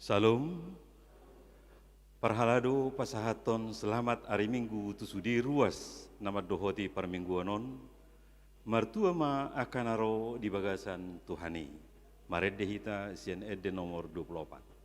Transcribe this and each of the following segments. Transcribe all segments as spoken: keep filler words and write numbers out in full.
Syalom. Parhalado pasahathon selamat ari Minggu tu sude ruas na mandohoti parmingguan on. Martua ma angka na ro di bagasan Tuhan i. Marende hita sian ende nomor dua puluh opat.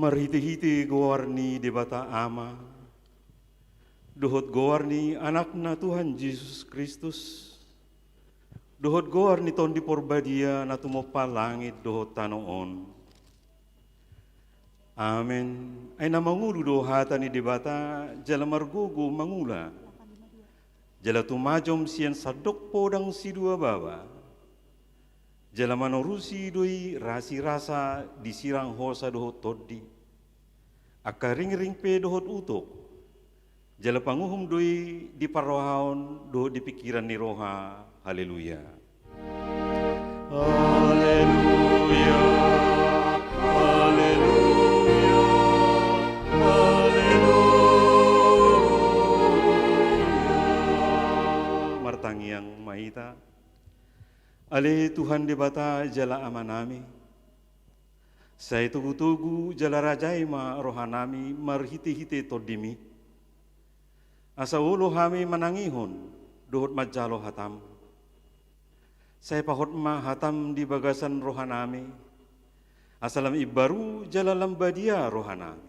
Marhitehite goar ni Debata Ama, dohot goar ni Anakna Tuhan Jesus Kristus, dohot goar ni Tondi Porbadia na tumompa langit dohot tano on. Amen. Ai na mangolu do hata ni Debata, jala margogo mangula, jala tumajom sian sandok podang sidua baba, jala manorusi do i rasirasa disirang hosa dohot tondi, angka ringring pe dohot utok, jala panguhum do i di parrohaon dohot di pingkiran ni roha. Haleluya. Haleluya. Haleluya. Haleluya. Martangiang ma hita. Ale Tuhan Debata jala Amanami, sai togutogu jala rajai ma rohanami marhitehite Tondimi, asa olo hami manangihon dohot manjalo hatam. Sai pahot ma hatam di bagasan rohanami, asa lam imbaru jala lam badia rohanami.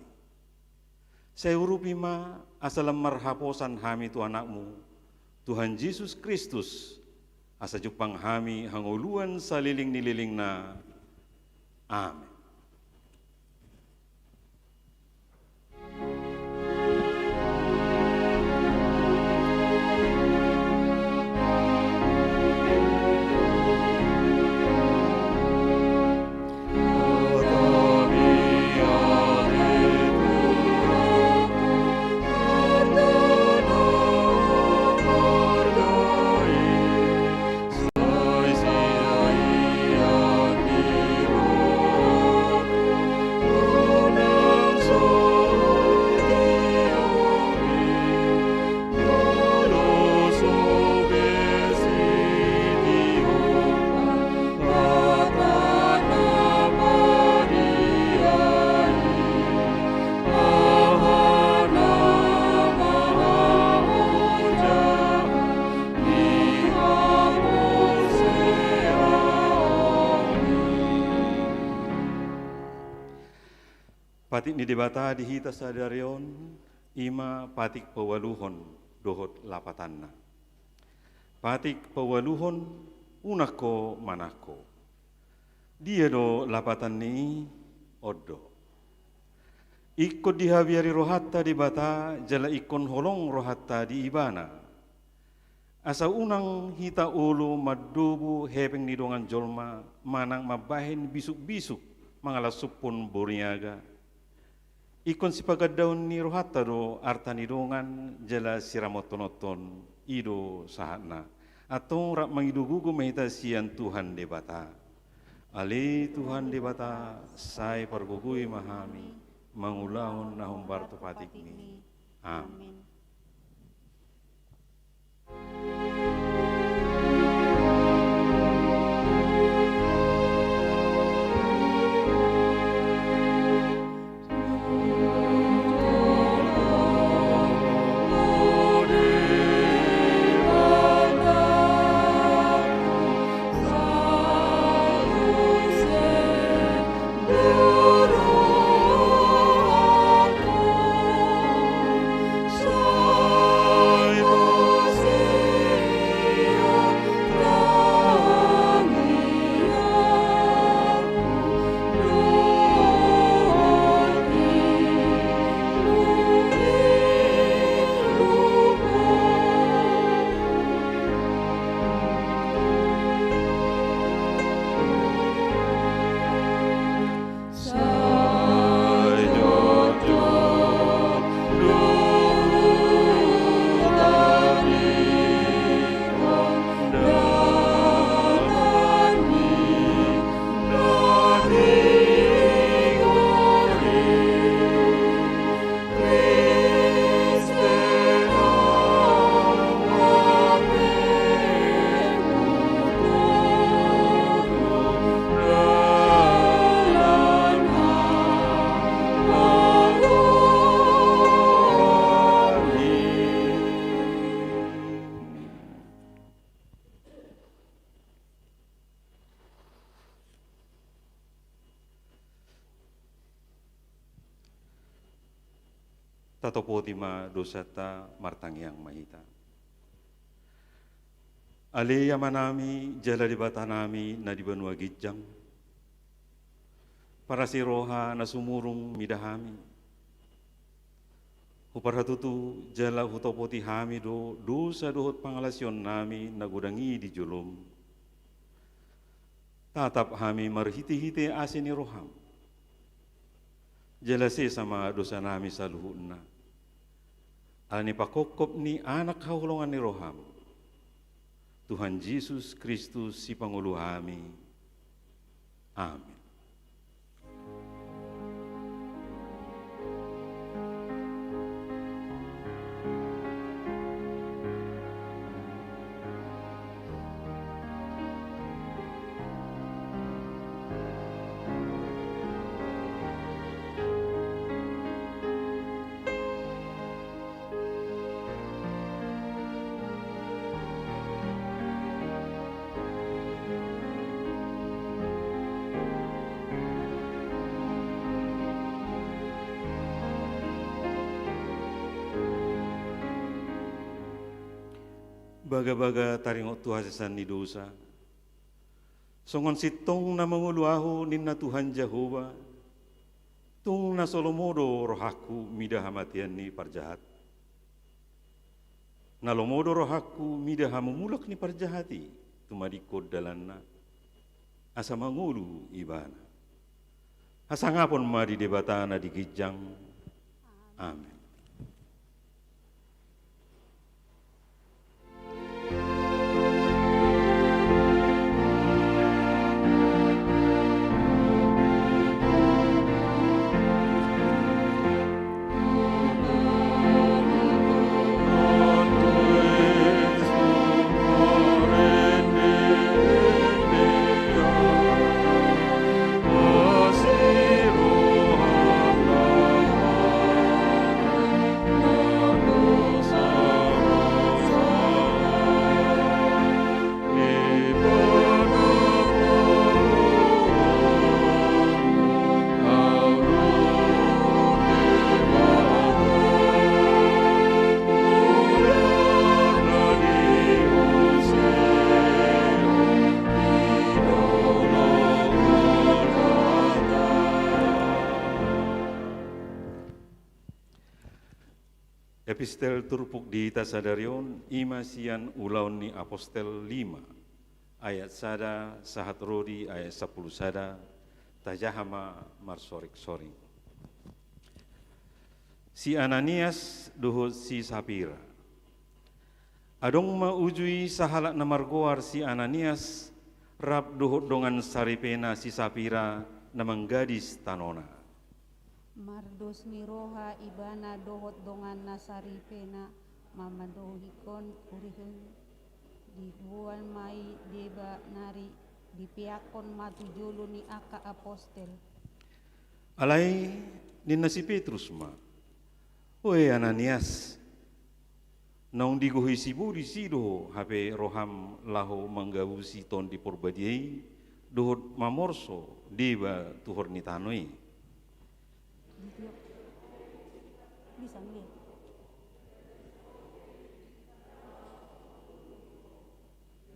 Sai urupi ma asa lam marhaposan hami tu Anakmu, Tuhan Jesus Kristus, asa jumpang hami hangoluan saleleng ni lelengna. Amen. Patik ni Debata di hita sadari on, i ma patik paualuhon dohot lapatanna. Patik paualuhon, unang ho manangko. Dia do lapatan ni i? On do. Ingkon dihabiari rohanta Debata jala ingkon holong rohanta di Ibana. Asa unang hita olo mandobu hepeng ni dongan jolma manang mambahen bisukbisuk mangalangsuphon boniaga. Ingkon sipagandaon ni rohanta do arta ni dongan jala siramothononhon, i do sahatna. Antong rap mangido gogo ma hita sian Tuhan Debata. Ale Tuhan Debata, sai pargogoi ma hami mangulahon na hombar tu patikmi. Amen. Tatopoti ma dosanta, martangiang ma hita. Ale Amanami jala Debatanami na di banua ginjang, parasi roha na sumurung mida hami. Huparhatutu jala hutopoti hami do dosa dohot pangalasionnami na godang i di jolom. Tatap hami marhitehite asi ni roham. Jala sesa ma dosanami saluhutna, ala ni panghophop ni Anak haholongan ni roham, Tuhan Jesus Kristus Sipangolu hami. Amin. Bagabaga taringot tu hasesan ni dosa. Songon sintong na mangolu ahu, ninna Tuhan Jahowa, tung na so lomo do rohangku mida hamatean ni parjahat. Na lomo do rohangku mida hamumulak ni parjahat i, tumadingkon dalanna, asa mangolu ibana. Hasangapon ma di Debata na di ginjang. Amin. Epistel turpuk di hita sadari on, i ma sian Ulaon ni Apostel lima, ayat sada sahat ro di ayat sampulu sada, tajaha ma marsoring-soring. Si Ananias dohot si Sapira. Adong ma uju i sahalak na margoar si Ananias, rap dohot dongan saripena si Sapira na manggadis tanona. Mardos ni roha ibana dohot donganna saripena, mamadohihon urihon, diboan ma i deba nari, dipeakkon ma tu jolo ni angka apostel. Alai ninna si Petrus ma, "Oe Ananias, naung digohi sibolis i do hape roham laho manggabusi Tondi Porbadia i, dohot mamorso deba tuhor ni tano i?" Bisa, nge.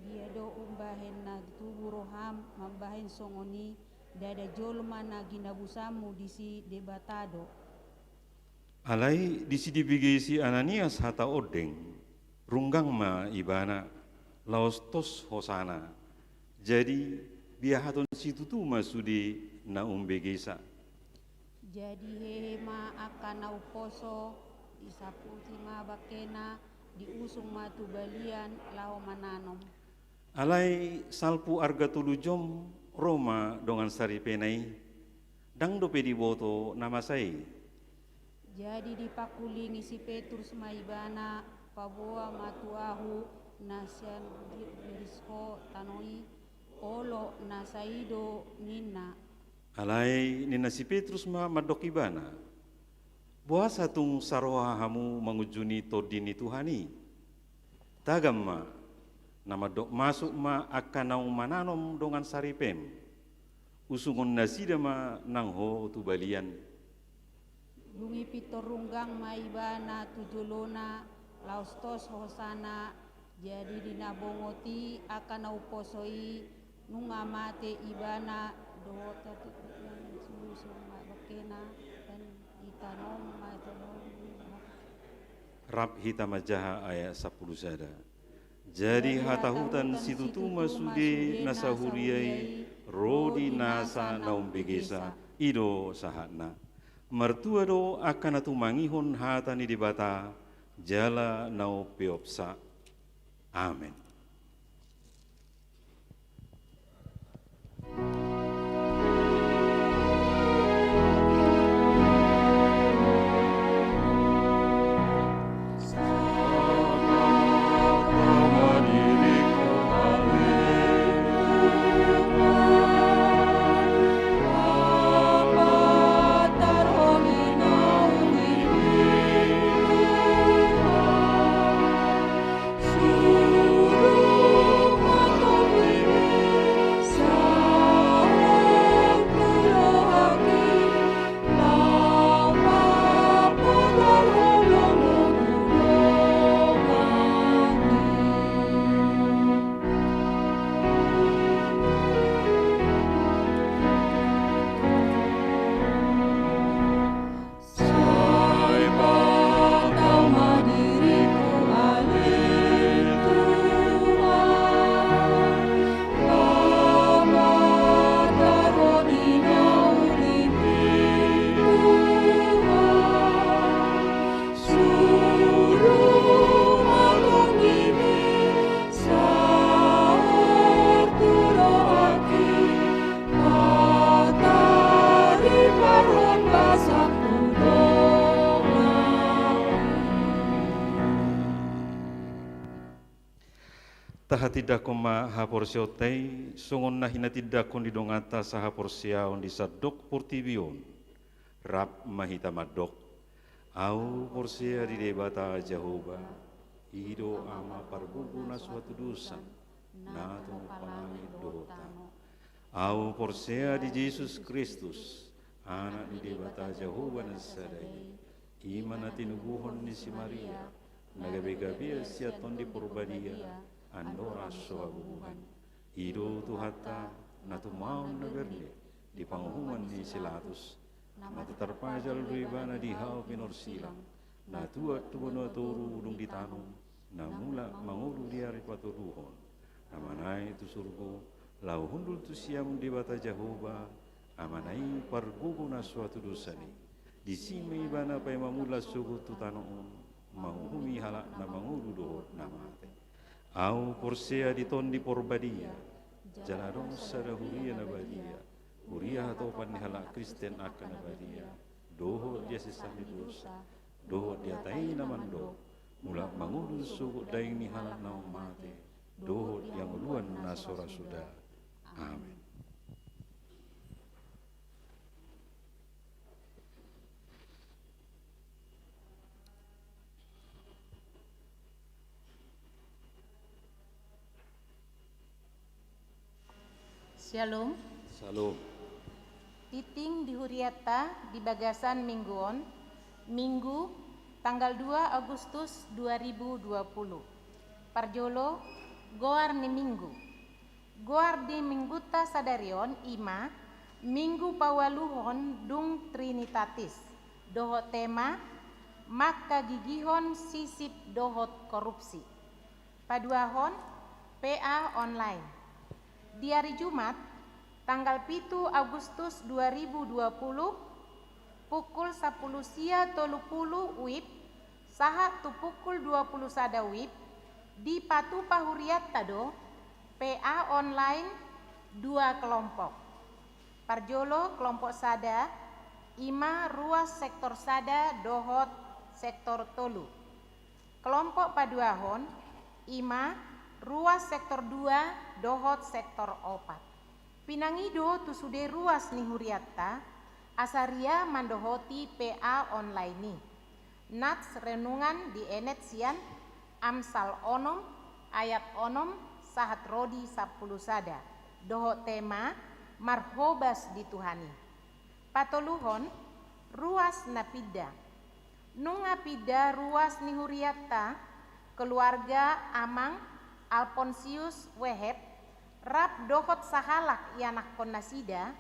Dia do umbahen na tubu roham mambahen songon i, ndada jolma na ginabusanmu disi Debata do. Alai disi dibege si Ananias hata ondeng, runggang ma ibana, laos tos hosana. Jadi biahaton situtu ma sude na umbegesa. Jadi hehe ma angka na umposo, disaputi ma bangkena, diusung ma tu balian laho mananom. Alai salpu arga tolu jom ro ma dongan saripena i, ndang dope diboto na masa i. Jadi dipangkulingi si Petrus ma ibana, paboa ma tu ahu na sian di-, diris ho tano i, olo na sai do ninna. Alai ninna si Petrus ma mandok ibana, boasa tung saroha hamu mangunjuni Tondi ni Tuhan i? Tagam ma, na mandok masuk ma angka naung mananom dongan saripem. Usungon nasida ma nang ho tu balian. Dung i pintor runggang ma ibana tu jolona, laos tos hosana. Jadi di na bongot i angka na umposo i, nunga mate ibana, dohot hatutup na susu ma bangkena, dan ditanom ma jolona. Rap hita manjaha ayat sampulu sada. Jadi hatahutan situtu ma sude na sahuria i, ro di nasa na umbegesa, i do sahatna. Martua do angka na tumangihon hata ni Debata, jala na umpeopsa. Amen. Tahatindangkon ma haporseaonta i, songon na hinatindangkon ni donganta sahaporseaon di sandok portibi on. Rap ma hita mandok. Ahu porsea di Debata Jahowa, i do Ama pargogo na so hatudosan, na tumompa langit dohot tano. Ahu porsea di Jesus Kristus, Anak ni Debata Jahowa na sada i, i ma na tinubuhon ni si Maria, na gabe-gabean sian Tondi Porbadia, andorang so habubuhan. I do Tuhanta, na tumaon na bernit di panguhuman ni si Latus, na mate tarpajal do Ibana di hau pinorsilang, na tuat tu banua toru dung ditanom, na mulak mangolu di ari patoluhon, na manaek tu surgo, laho hundul tu siamun Debata Jahowa, Amana i pargogo na so hatudosan i. Disi ma Ibana paima mulak sogot tu tano on, manguhumi halak na mangolu dohot na mate. Ahu porsea di Tondi Porbadia, jala adong sada huria na badia, huria hatopan ni halak Kristen angka na badia, dohot di hasesaan ni dosa, dohot di hata i na mandok, mulak mangolu sogot daging ni halak naung mate, dohot di hangoluan na so ra suda. Amen. Syalom. Syalom. Tingting di hurianta di bagasan minggu on, Minggu, tanggal dua Agustus dua ribu dua puluh. Parjolo, goar ni Minggu. Goar di Minggunta sadari on i ma Minggu paualuhon dung Trinitatis, dohot tema, mangkagigihon sisip dohot korupsi. Paduahon, P A online. Di ari Jumat, tanggal pitu Agustus dua ribu dua puluh, pukul sampulu sia tolu pulu WIB, sahat tu pukul dua pulu sada WIB, dipatupa hurianta do P A online dua kelompok. Parjolo kelompok sada, i ma ruas sektor sada dohot sektor tolu. Kelompok paduahon, i ma ruas sektor dua dohot sektor opat. Pinangido tu sude ruas ni hurianta, asa ria mandohoti P A online i. Nats renungan dienet sian Amsal onom ayat onom sahat ro di sampulu sada, dohot tema marhobas di Tuhan i. Patoluhon, Ruas na pinda. Nunga pinda ruas ni hurianta, keluarga Amang Alponsius Weheb, rap dohot sahalak ianakhon nasida,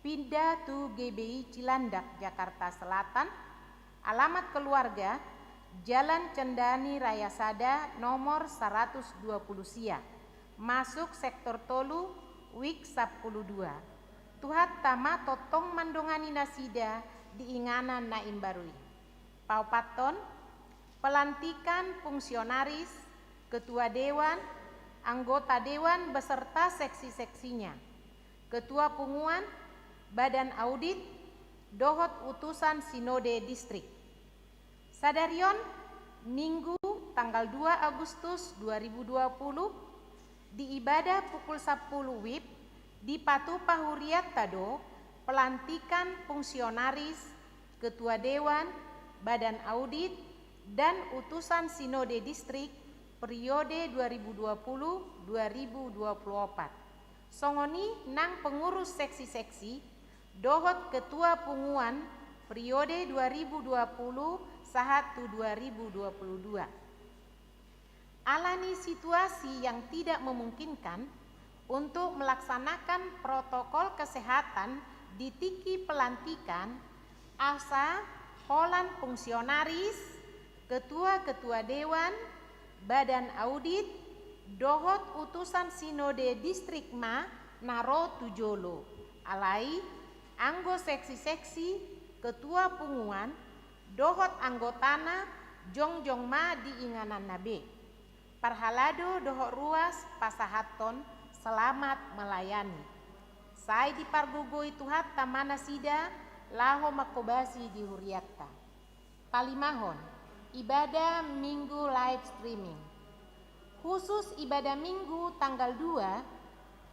pinda tu G B I Cilandak, Jakarta Selatan, alamat keluarga, Jalan Cendani Raya Sada nomor saratus dua pulu sia, masuk sektor tolu, wik sampulu dua. Tuhanta ma tongtong mandongani nasida di inganan na imbaru i. Paopathon, pelantikan fungsionaris, ketua dewan, anggota dewan beserta seksi-seksinya, ketua punguan, badan audit, dohot utusan sinode distrik. Sadari on, Minggu, tanggal dua Agustus dua ribu dua puluh, di ibadah pukul sampulu wib, dipatupa hurianta do pelantikan fungsionaris, ketua dewan, badan audit, dan utusan sinode distrik periode dua ribu dua puluh dua ribu dua puluh opat. Songon i nang pengurus seksi-seksi dohot ketua punguan periode dua ribu dua puluh sahat tu dua ribu dua puluh dua. Ala ni situasi yang tidak memungkinkan untuk melaksanakan protokol kesehatan di tingki pelantikan, asa holan fungsionaris, ketua-ketua dewan, badan audit, dohot utusan sinode distrik ma na ro tu jolo. Alai, anggo seksi-seksi, ketua punguan, dohot anggotana jongjong ma di ingananna be. Parhalado dohot ruas pasahathon selamat melayani. Sai dipargogoi Tuhanta ma nasida laho manghobasi di hurianta. Palimahon, ibadah Minggu live streaming. Khusus ibadah Minggu tanggal dua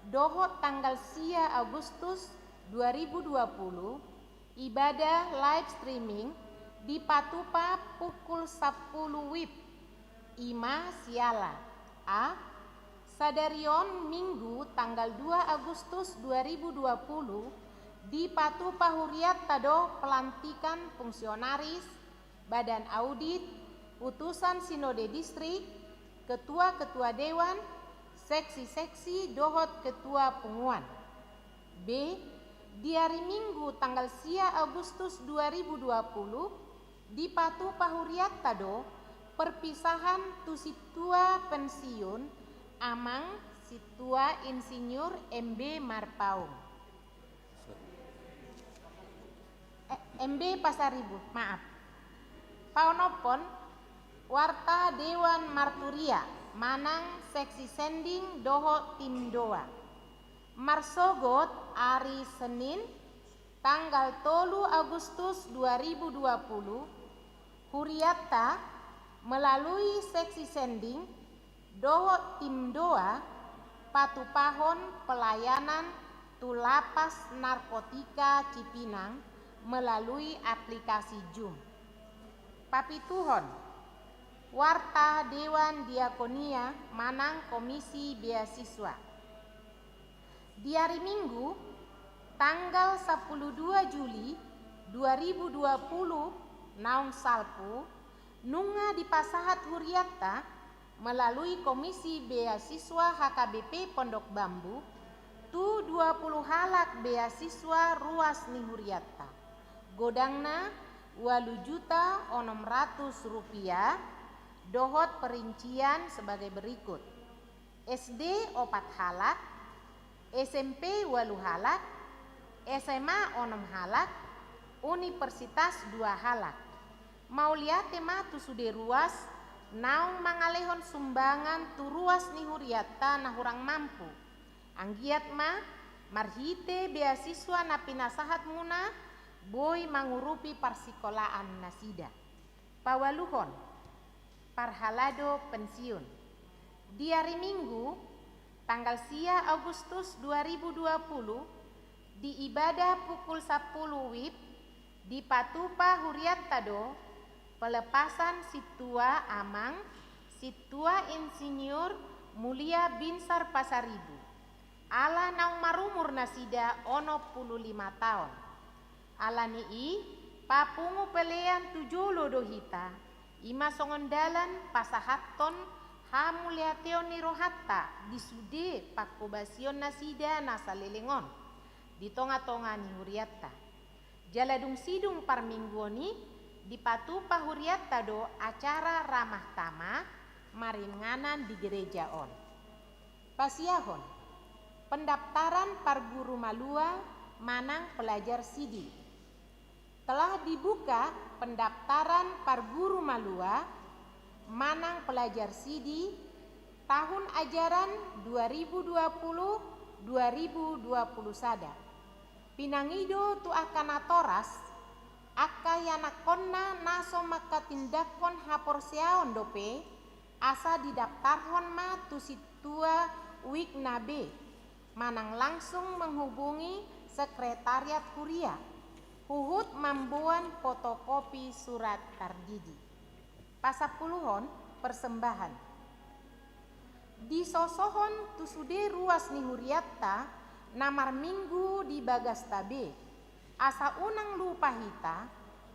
dohot tanggal sia Agustus dua ribu dua puluh, ibadah live streaming dipatupa pukul sampulu wib, i ma siala: A. Sadari on Minggu tanggal dua Agustus dua ribu dua puluh, dipatupa hurianta do pelantikan fungsionaris, badan audit, utusan sinode distrik, ketua-ketua dewan, seksi-seksi dohot ketua punguan. B. Di ari Minggu tanggal sia Agustus dua ribu dua puluh, dipatupa hurianta do perpisahan tu sintua pensiun, Amang Sintua Insinyur M B Marpaung. Eh, M B Pasaribu, maaf. Paonomhon, warta Dewan Marturia manang seksi sending dohot tim doa. Marsogot ari Senin, tanggal tolu Agustus dua ribu dua puluh, hurianta melalui seksi sending dohot tim doa patupahon pelayanan tu Lapas Narkotika Cipinang melalui aplikasi Zoom. Papituhon, warta Dewan Diakonia manang Komisi Beasiswa. Di ari Minggu, tanggal sampulu dua Juli dua ribu dua puluh, naung salpu, nunga dipasahat hurianta melalui Komisi Beasiswa H K B P Pondok Bambu tu dua puluh halak beasiswa ruas ni hurianta. Godangna ualu juta onom ratus rupiah, dohot perincian sebagai berikut: S D opat halak, S M P ualu halak, S M A onom halak, universitas dua halak. Mauliate ma tu sude ruas naung mangalehon sumbangan tu ruas ni hurianta na hurang mampu. Anggiat ma marhite beasiswa na pinasahatmuna boi mangurupi parsikolaan nasida. Paualuhon, parhalado pensiun. Di ari Minggu, tanggal sia Agustus dua ribu dua puluh, di ibadah pukul sampulu wib, dipatupa hurianta do pelepasan Sintua Amang Sintua Insinyur Mulia Binsar Pasaribu, ala naung marumur nasida onom pulu lima taon. Ala ni i, Papungu pelean tu jolo do hita, i ma songon dalan pasahathon hamauliateon ni rohanta di sude pangkobasion nasida na saleleng on di tonga-tonga ni hurianta. Jala dung sidung parmingguon i, dipatupa hurianta do acara ramah tamah maringanan di gereja on. Pasiahon, pendaftaran parguru malua manang pelajar sidi. Telah dibuka pendaftaran parguru malua manang pelajar sidi tahun ajaran dua ribu dua puluh, dua ribu dua puluh sada. Pinangido tu angka natoras, angka ianakhonna na so mangkatindangkon haporseaon dope, asa didaftarhon ma tu sintua uikna be, manang langsung menghubungi sekretariat huria, huhut mamboan fotokopi surat tardidi. Pasampuluhon, persembahan. Disosohon tu sude ruas ni hurianta na marminggu di bagasta be, asa unang lupa hita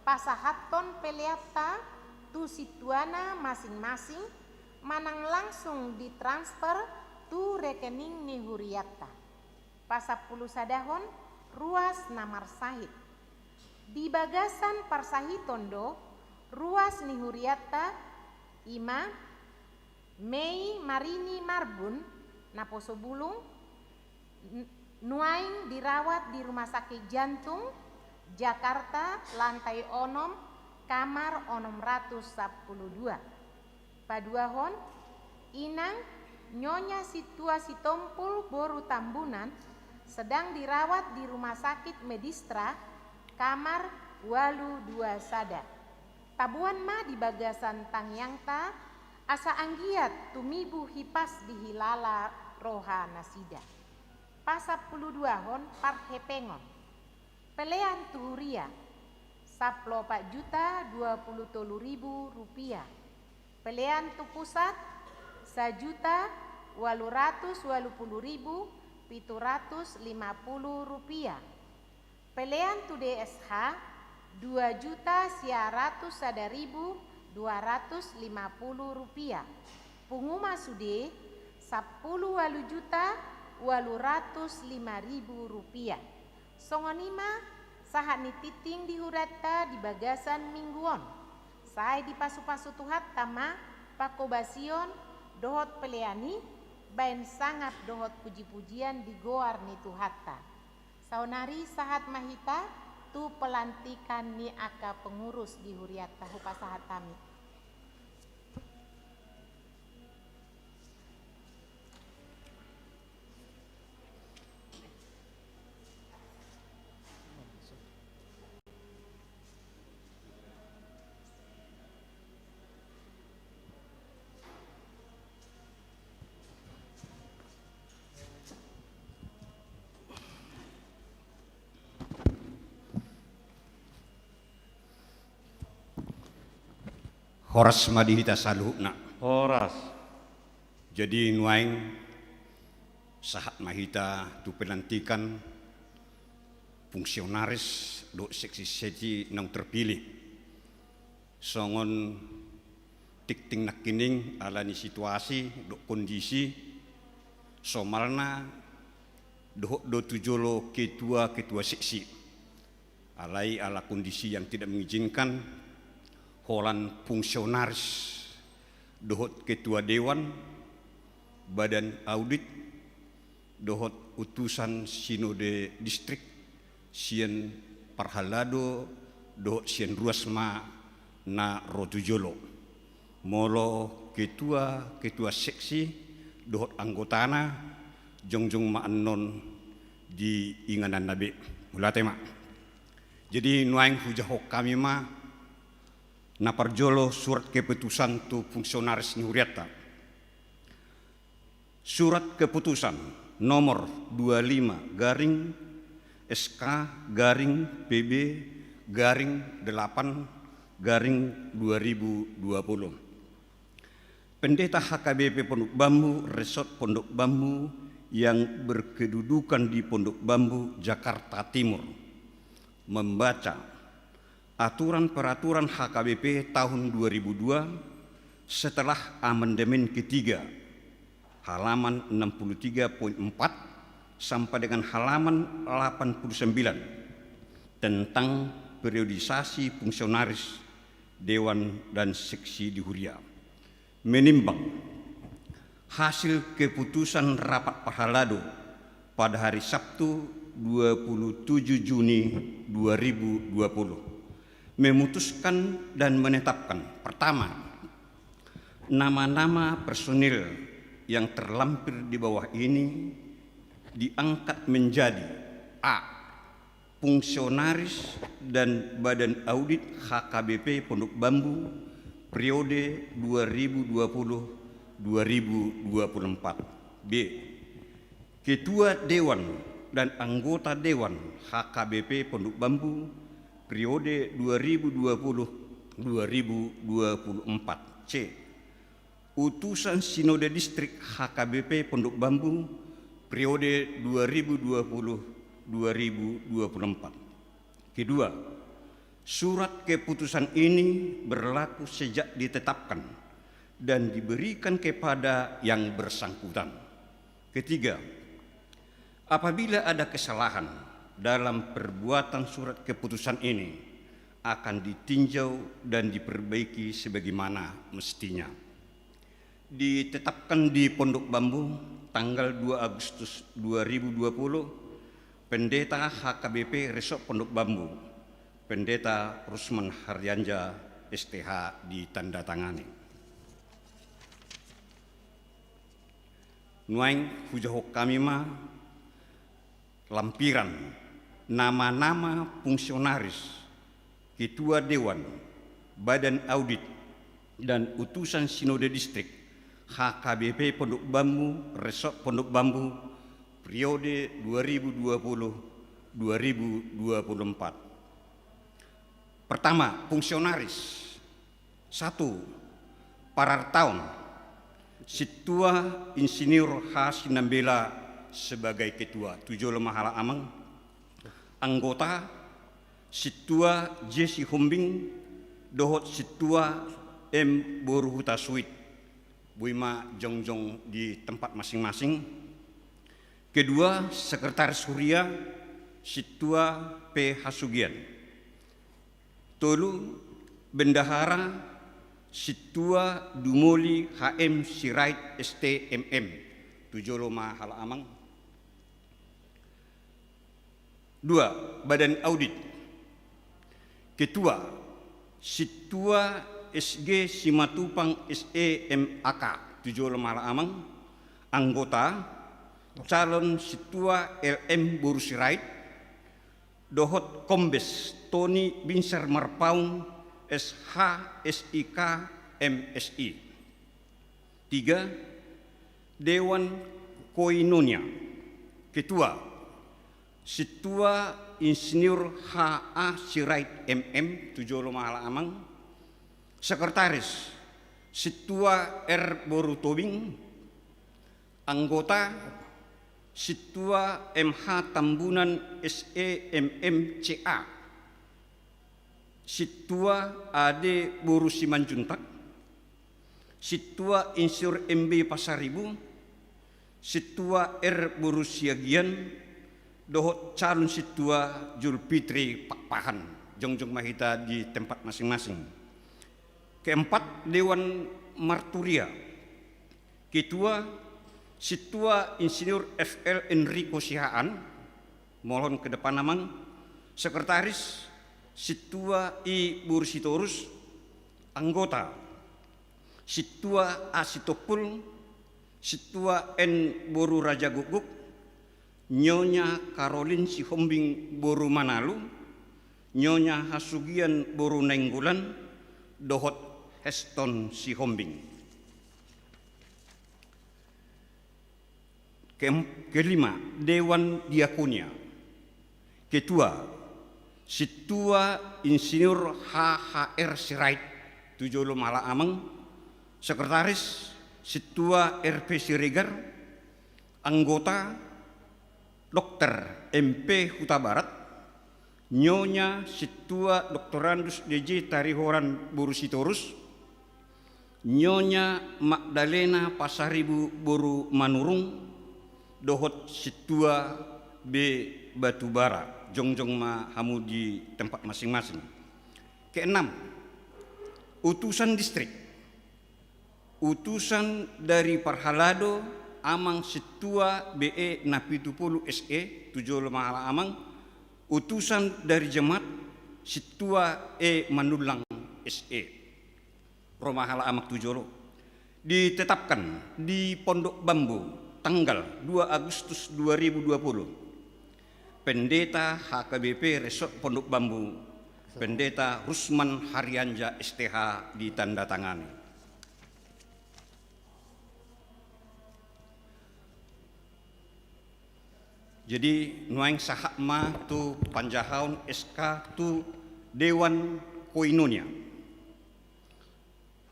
pasahathon peleanta tu sintuana masing-masing, manang langsung ditransfer tu rekening ni hurianta. Pasampulusadahon, ruas na marsahit. Di bagasan parsahiton do ruas ni hurianta, i ma Mei Marini Marbun, naposo bulung, n-, nuaeng dirawat di Rumah Sakit Jantung, Jakarta, lantai onom, kamar onom ratus sampulu dua. Paduahon, inang Nyonya Sintua Sitompul boru Tambunan, sedang dirawat di Rumah Sakit Medistra, kamar ualu dua sada. Taboan ma di bagasan tangiangta, asa anggiat tumibu hipas dihilala roha nasida. Pasampuluduahon, parhepengon. Pelean tu huria, sampulu opat juta dua puluh tolu ribu rupiah. Pelean tu pusat, sajuta ualu ratus ualu pulu ribu pitu ratus lima pulu rupiah. Pelean tu D S H, dua juta sia ratus sada ribu dua ratus lima pulu rupiah. Pungu ma sude, sampulu ualu juta ualu ratus lima ribu rupiah. Songon i ma sahat ni tingting di hurianta di bagasan minggu on. Sai dipasupasu Tuhanta ma pangkobasion dohot pelean i, baen sangap dohot pujipujian di goar ni Tuhanta. Saonari sahat ma hita tu pelantikan ni angka pengurus di hurianta, hupasahat hami. Horas ma di hita saluhutna. Horas. Jadi nuaeng sahat ma hita tu pelantikan fungsionaris dohot seksi-seksi naung terpilih. Songon tingting nangkining ala ni situasi dohot kondisi, somalna dohot do tu jolo ketua-ketua seksi. Alai ala kondisi yang tidak mengizinkan, holan fungsionaris dohot ketua dewan, badan audit, dohot utusan sinode distrik sian parhalado dohot sian ruas ma na ro tu jolo. Molo ketua-ketua seksi dohot anggotana jongjong ma annon di ingananna be. Mauliate ma. Jadi nuaeng hujahahon hami ma na parjolo surat keputusan tu fungsionaris ni hurianta. Surat keputusan nomor dua lima garing S K garing P B garing delapan garing dua ribu dua puluh. Pendeta H K B P Pondok Bambu, Resort Pondok Bambu yang berkedudukan di Pondok Bambu, Jakarta Timur, membaca Aturan peraturan H K B P tahun dua ribu dua setelah amandemen ketiga, halaman enam puluh tiga poin empat sampai dengan halaman delapan puluh sembilan, tentang periodisasi fungsionaris dewan dan seksi di huria. Menimbang hasil keputusan rapat parhalado pada hari Sabtu, dua puluh tujuh Juni dua ribu dua puluh, memutuskan dan menetapkan: pertama, nama-nama personil yang terlampir di bawah ini diangkat menjadi: A, fungsionaris dan badan audit H K B P Pondok Bambu periode dua ribu dua puluh dua ribu dua puluh empat. B, ketua dewan dan anggota dewan H K B P Pondok Bambu periode dua ribu dua puluh dua ribu dua puluh empat. C, utusan sinode distrik H K B P Pondok Bambu periode dua ribu dua puluh dua ribu dua puluh empat. Kedua, surat keputusan ini berlaku sejak ditetapkan dan diberikan kepada yang bersangkutan. Ketiga, apabila ada kesalahan dalam perbuatan surat keputusan ini, akan ditinjau dan diperbaiki sebagaimana mestinya. Ditetapkan di Pondok Bambu tanggal dua Agustus dua ribu dua puluh, Pendeta H K B P Resort Pondok Bambu, Pendeta Rusman Hardianja, S T H, ditandatangani. Nuaeng hujahahon hami ma lampiran nama-nama fungsionaris, ketua dewan, badan audit, dan utusan sinode distrik H K B P Pondok Bambu, Resort Pondok Bambu, periode dua ribu dua puluh dua ribu dua puluh empat. Pertama, fungsionaris. Satu, Parartaon, Sintua Insinyur H Sinambela sebagai ketua, tu jolo ma halak amang. Anggota, Sintua J Sihombing dohot Sintua M Boru Hutasuit. Boi ma jongjong di tempat masing-masing. Kedua, sekretaris huria, Sintua P Hasugian. Tolu, bendahara, Sintua Dumoli H M Sirait, S T, M M. Tu jolo ma halak amang. Dua, badan audit. Ketua, Sintua S G Simatupang, S E, M A K. Tu jolo ma halak amang. Anggota, calon Sintua L M Boru Sirait dohot Kombes Tony Binsar Marpaung, S H, S I K, M Si. Tiga, Dewan Koinonia. Ketua, Sintua Insinyur H A Sirait, M M. Tu jolo ma halak amang. Sekretaris, Sintua R Boru Tobing. Anggota, Sintua M H Tambunan, S E, M M, C A. Sintua A D Boru Simanjuntak. Sintua Insinyur M B Pasaribu. Sintua R Boru Siagian. Dohot calon Sintua Julfitri Pakpahan. Jongjong ma hita di tempat masing-masing. Keempat, Dewan Marturia. Ketua, Sintua Insinyur F L Enrico Siahaan, mohon ke depan, Amang. Sekretaris, Sintua I Boru Sitorus. Anggota, Sintua A Sitompul, Sintua N Boru Rajagukguk, Nyonya Karolin Sihombing Boru Manalu, Nyonya Hasugian Boru Nainggolan, dohot Heston Sihombing. Ke-, kelima, Dewan Diakonia. Ketua, Sintua Insinyur H H R Sirait, tu jolo ma halak amang. Sekretaris, Sintua R P Siregar. Anggota, Dokter M P Hutabarat. Nyonya Sintua Doktorandus D J Tarihoran boru Sitorus, Nyonya Magdalena Pasaribu boru Manurung, dohot Sintua B Batubara, jongjong ma hamu di tempat masing-masing. Keenam, utusan distrik. Utusan dari parhalado, Amang Sintua B E Napitupulu S E, tu jolo ma halak amang, utusan dari jemaat, Sintua E Manullang S E. Ro ma halak amang tu jolo. Ditetapkan di Pondok Bambu tanggal dua Agustus dua ribu dua puluh. Pendeta H K B P Resort Pondok Bambu, Pendeta Rusman Harianja S T H, ditandatangani. Jadi, nuaeng sahat ma tu panjahaon S K tu Dewan Koinonia.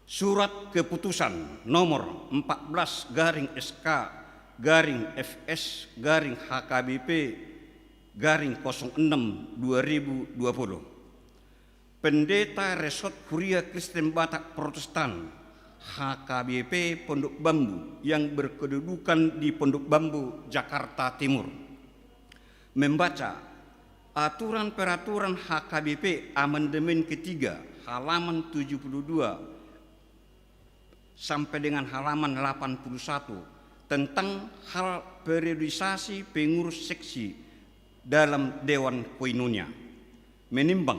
Surat keputusan nomor empat belas garing S K garing F S garing H K B P garing kosong enam dua ribu dua puluh. Pendeta Resort Huria Kristen Batak Protestan, H K B P Pondok Bambu, yang berkedudukan di Pondok Bambu, Jakarta Timur, membaca aturan peraturan H K B P amandemen ketiga, halaman tujuh puluh dua sampai dengan halaman delapan puluh satu, tentang hal periodisasi pengurus seksi dalam Dewan Koinonia. Menimbang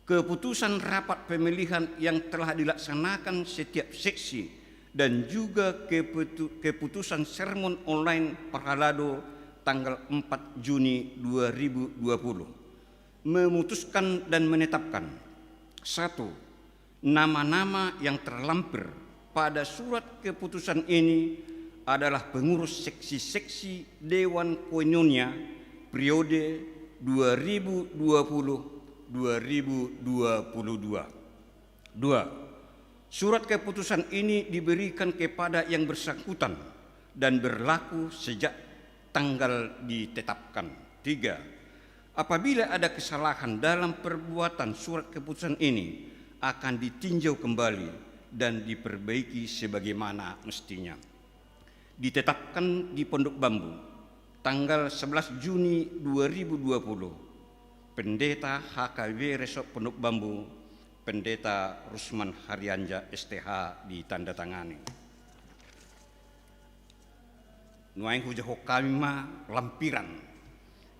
keputusan rapat pemilihan yang telah dilaksanakan setiap seksi dan juga keputu-, keputusan sermon online parhalado tanggal empat Juni dua ribu dua puluh, memutuskan dan menetapkan: satu, nama-nama yang terlampir pada surat keputusan ini adalah pengurus seksi-seksi Dewan Koinonia periode dua ribu dua puluh dua ribu dua puluh dua. Dua, surat keputusan ini diberikan kepada yang bersangkutan dan berlaku sejak tanggal ditetapkan. Tiga, apabila ada kesalahan dalam perbuatan surat keputusan ini, akan ditinjau kembali dan diperbaiki sebagaimana mestinya. Ditetapkan di Pondok Bambu, tanggal sebelas Juni dua ribu dua puluh, Pendeta H K B P Resort Pondok Bambu, Pendeta Rusman Harianja S T H, ditandatangani. Nuaeng hujahahon hami ma lampiran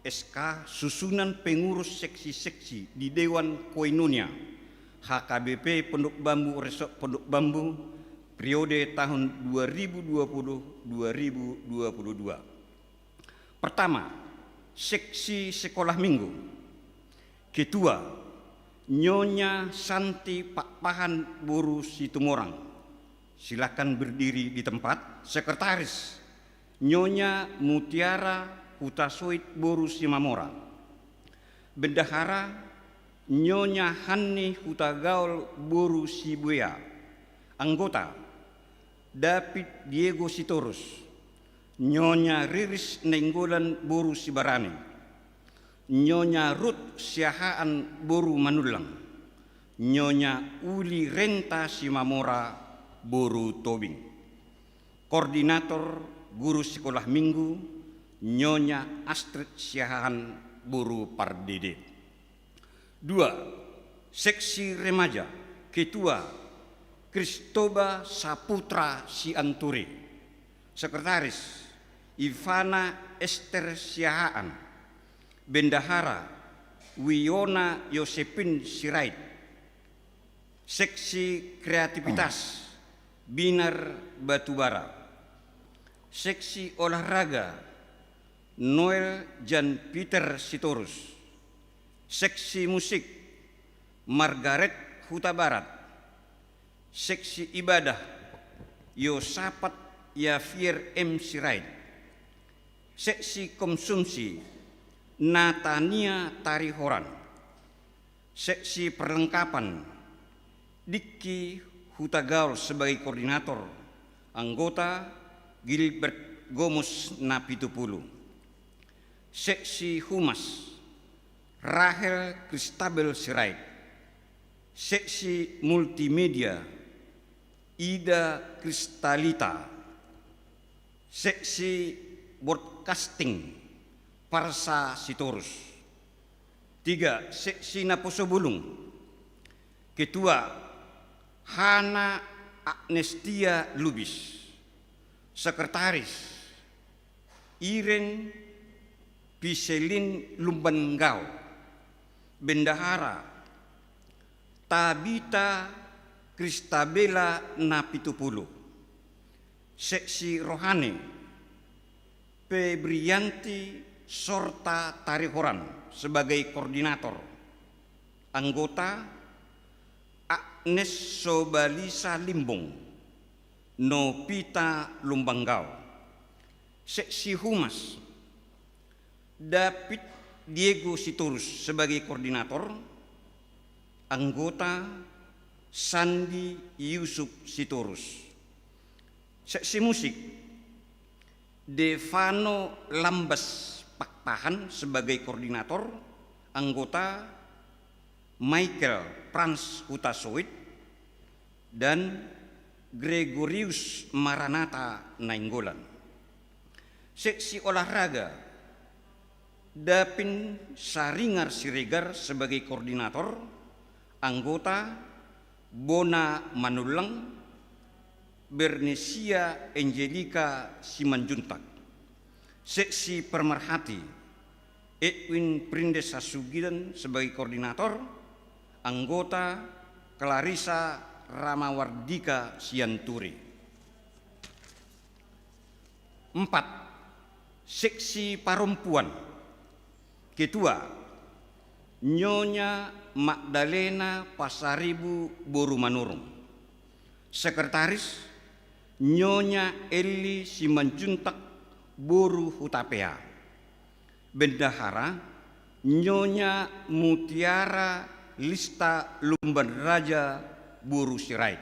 S K susunan pengurus seksi-seksi di Dewan Koinonia H K B P Pondok Bambu Resort Pondok Bambu periode tahun dua ribu dua puluh dua ribu dua puluh dua. Pertama, seksi sekolah minggu. Ketua, Nyonya Santi Pakpahan boru Situmorang. Silakan berdiri di tempat. Sekretaris, Nyonya Mutiara Hutasoit boru Simamora. Bendahara, Nyonya Hanni Hutagaol boru Sibuea. Anggota, David Diego Sitorus, Nyonya Riris Nainggolan boru Sibarani, Nyonya Rut Siahaan boru Manullang, Nyonya Uli Renta Simamora boru Tobing. Koordinator guru sekolah minggu, Nyonya Astrid Siahaan boru Pardede. Dua, seksi remaja. Ketua, Kristoba Saputra Sianturi. Sekretaris, Ivana Ester Siahaan. Bendahara, Wiona Yosepin Sirait. Seksi kreativitas, Binar Batubara. Seksi olahraga, Noel Jan Peter Sitorus. Seksi musik, Margaret Hutabarat. Seksi ibadah, Yosapat Yafier M Sirait. Seksi konsumsi, Natania Tarihoran. Seksi perlengkapan, Diki Hutagaol sebagai koordinator, anggota Gilbert Gomez Napitupulu. Seksi humas, Rahel Kristabel Sirait. Seksi multimedia, Ida Kristalita. Seksi broadcasting, Parsa Sitorus. Tiga, seksi naposo bulung. Ketua, Hana Agnestia Lubis. Sekretaris, Iren Piselin Lumbanggao. Bendahara, Tabita Kristabela Napitupulu. Seksi rohani, Febrianti Sorta Tarihoran sebagai koordinator. Anggota, Agnes Sobalisa Limbong, Novita Lumbanggao. Seksi humas, David Diego Sitorus sebagai koordinator. Anggota, Sandi Yusuf Sitorus. Seksi musik, Devano Lambas Pakpahan sebagai koordinator. Anggota, Michael Frans Hutasoit dan Gregorius Maranata Nainggolan. Seksi olahraga, Davin Saringar Siregar sebagai koordinator. Anggota, Bona Manullang, Bernesia Angelika Simanjuntak. Seksi pemerhati, Edwin Prindes Hasugian sebagai koordinator. Anggota, Clarissa Ramawardika Sianturi. Empat, seksi parompuan. Ketua, Nyonya Magdalena Pasaribu boru Manurung. Sekretaris, Nyonya Elli Simanjuntak boru Hutapea. Bendahara, Nyonya Mutiara Lista Lumban Raja boru Sirait.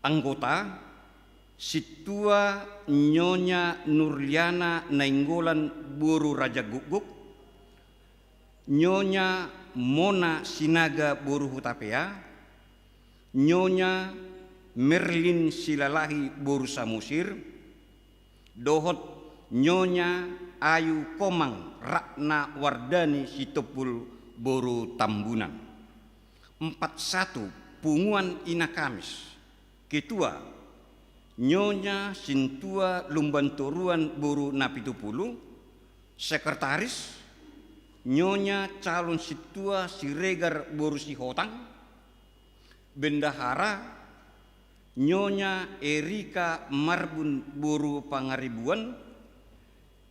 Anggota, Sintua Nyonya Nurliana Nainggolan boru Raja Gukguk, Nyonya Mona Sinaga boru Hutapea, Nyonya Merlin Silalahi boru Samosir, dohot Nyonya Ayu Komang Ratna Wardani Sitompul boru Tambunan. Empat satu, Punguan Ina Kamis. Ketua, Nyonya Sintua Lumban Toruan boru Napitupulu. Sekretaris, Nyonya Calon Sintua Siregar boru Sihotang. Bendahara, Nyonya Erika Marbun boru Pangaribuan.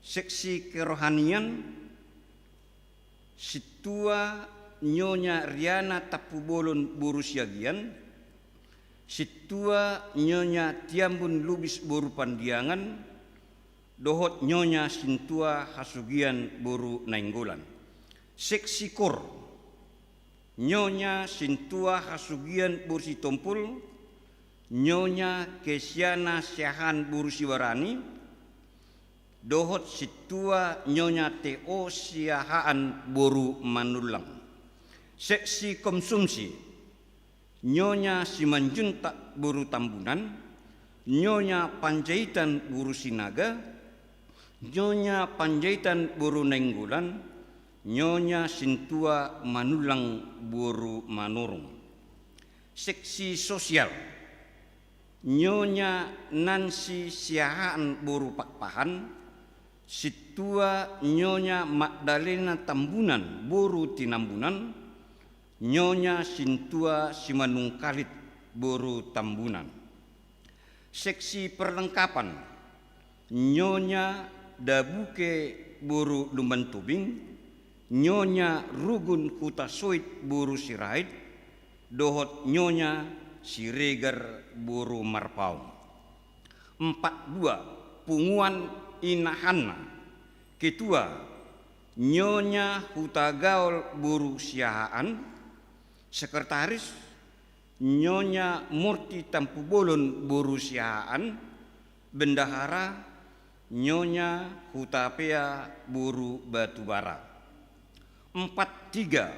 Seksi kerohanian, Sintua Nyonya Riana Tampubolon boru Siagian, Sintua Nyonya Tiambun Lubis boru Pandiangan, dohot Nyonya Sintua Hasugian boru Nainggolan. Seksi kor, Nyonya Sintua Hasugian boru Sitompul, Nyonya Kesiana Siahaan boru Sibarani, dohot Sintua Nyonya T O Siahaan boru Manullang. Seksi konsumsi, Nyonya Simanjuntak boru Tambunan, Nyonya Panjaitan boru Sinaga, Nyonya Panjaitan boru Nainggolan, Nyonya Sintua Manullang boru Manurung. Seksi sosial, Nyonya Nansi Siahaan boru Pakpahan, Sintua Nyonya Magdalena Tambunan boru Tinambunan, Nyonya Sintua Simanungkalit boru Tambunan. Seksi perlengkapan, Nyonya Dabuke boru Lumban Tobing, Nyonya Rugun Hutasoit boru Sirait, dohot Nyonya Siregar boru Marpaung. Empat dua, Punguan Ina Hanna. Ketua, Nyonya Hutagaol boru Siahaan. Sekretaris, Nyonya Murti Tampubolon boru Siahaan. Bendahara, Nyonya Hutapea boru Batubara. Empat tiga,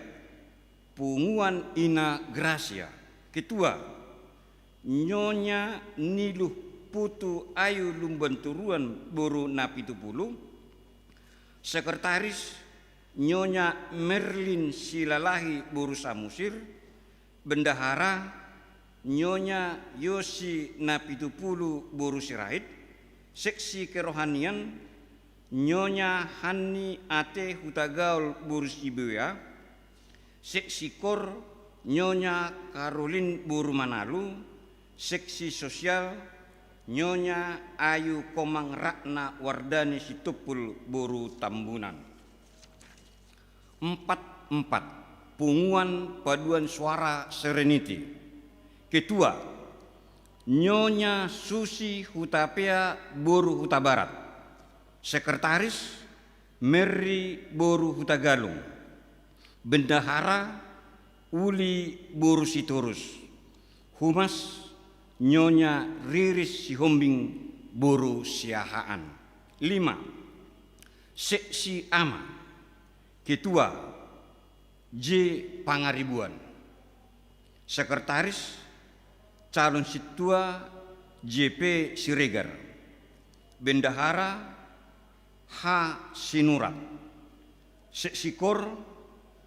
Punguan Ina Grasia. Ketua, Nyonya Niluh Putu Ayu Lumbanturuan boru Napitupulu. Sekretaris, Nyonya Merlin Silalahi boru Samosir. Bendahara, Nyonya Yosi Napitupulu boru Sirait. Seksi kerohanian, Nyonya Hanni Ate Hutagaol boru Sibuea. Seksi kor, Nyonya Karolin boru Manalu. Seksi sosial, Nyonya Ayu Komang Ratna Wardani Sitompul boru Tambunan. Empat empat, Punguan Paduan Suara Serenity. Ketua, Nyonya Susi Hutapea boru Hutabarat. Sekretaris, Merry boru Hutagalung. Bendahara, Uli boru Sitorus. Humas, Nyonya Riris Sihombing boru Siahaan. Lima, Seksi Ama. Ketua, J Pangaribuan. Sekretaris, calon sintua J P Siregar. Bendahara, H Sinurat. Seksi kor,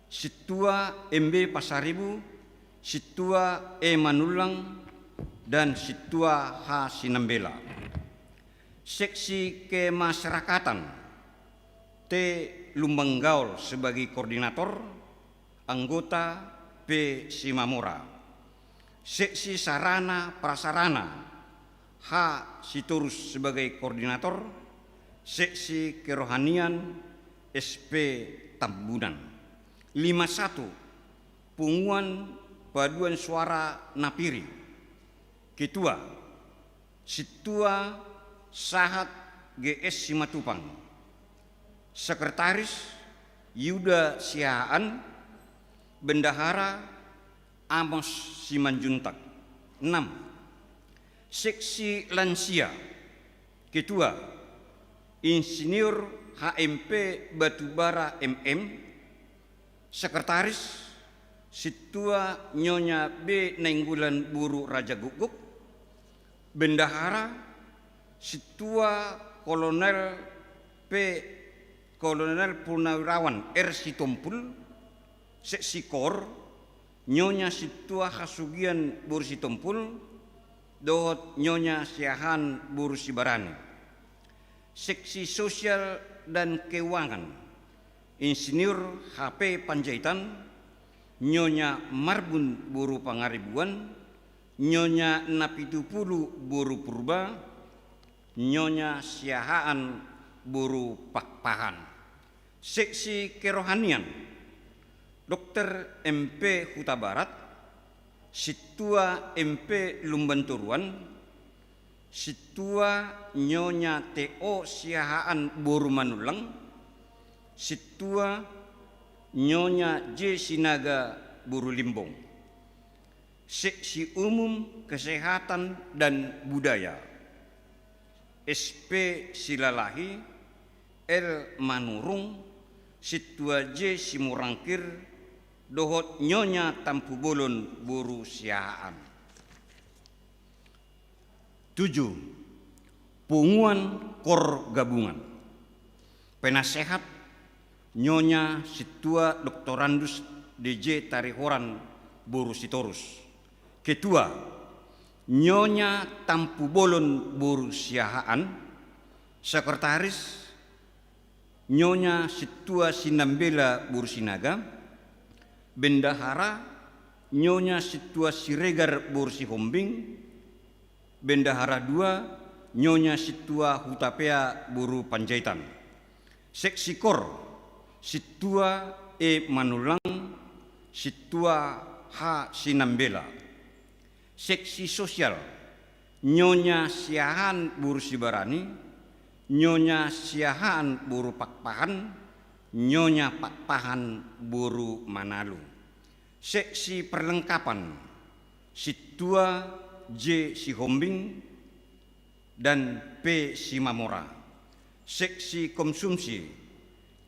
Sintua M B Pasaribu, Sintua E Manullang, dan Sintua H Sinambela. Seksi kemasyarakatan, T Lumban Gaol sebagai koordinator, anggota P Simamora. Seksi sarana prasarana, H Sitorus sebagai koordinator. Seksi kerohanian, S P Tambunan. Lima satu, Punguan Paduan Suara Napiri. Ketua, Sintua Sahat G S Simatupang. Sekretaris, Yuda Siahaan. Bendahara, Amos Simanjuntak. Enam, Seksi Lansia. Ketua, Insinyur H M P Batubara M M. Sekretaris, Sintua Nyonya B Nainggolan boru Rajagukguk. Bendahara, Sintua Kolonel P, Kolonel Purnawirawan R Sitompul. Seksi kor, Nyonya Sintua Hasugian boru Sitompul dohot Nyonya Siahaan boru Sibarani. Seksi sosial dan keuangan, Insinyur H P Panjaitan, Nyonya Marbun boru Pangaribuan, Nyonya Napitupulu boru Purba, Nyonya Siahaan boru Pakpahan. Seksi kerohanian, Dokter M P Hutabarat, Sintua M P Lumbantoruan, Sintua Nyonya T O Siahaan boru Manullang, Sintua Nyonya J Sinaga boru Limbong. Seksi umum, kesehatan dan budaya, S P Silalahi, L Manurung, Sintua J Simorangkir, dohot Nyonya Tampubolon boru Siahaan. Tujuh, Punguan Kor Gabungan. Penasehat, Nyonya Sintua Doktorandus D J Tarihoran boru Sitorus. Ketua, Nyonya Tampubolon boru Siahaan. Sekretaris, Nyonya Sintua Sinambela boru Sinaga. Bendahara, Nyonya Sintua Siregar boru Sihombing. Bendahara dua, Nyonya Sintua Hutapea boru Panjaitan. Seksi kor, Sintua E Manullang, Sintua H Sinambela. Seksi sosial, Nyonya Siahaan boru Sibarani, Nyonya Siahaan boru Pakpahan, Nyonya Pakpahan boru Manalu. Seksi perlengkapan, Sintua J Sihombing dan P Simamora. Seksi konsumsi,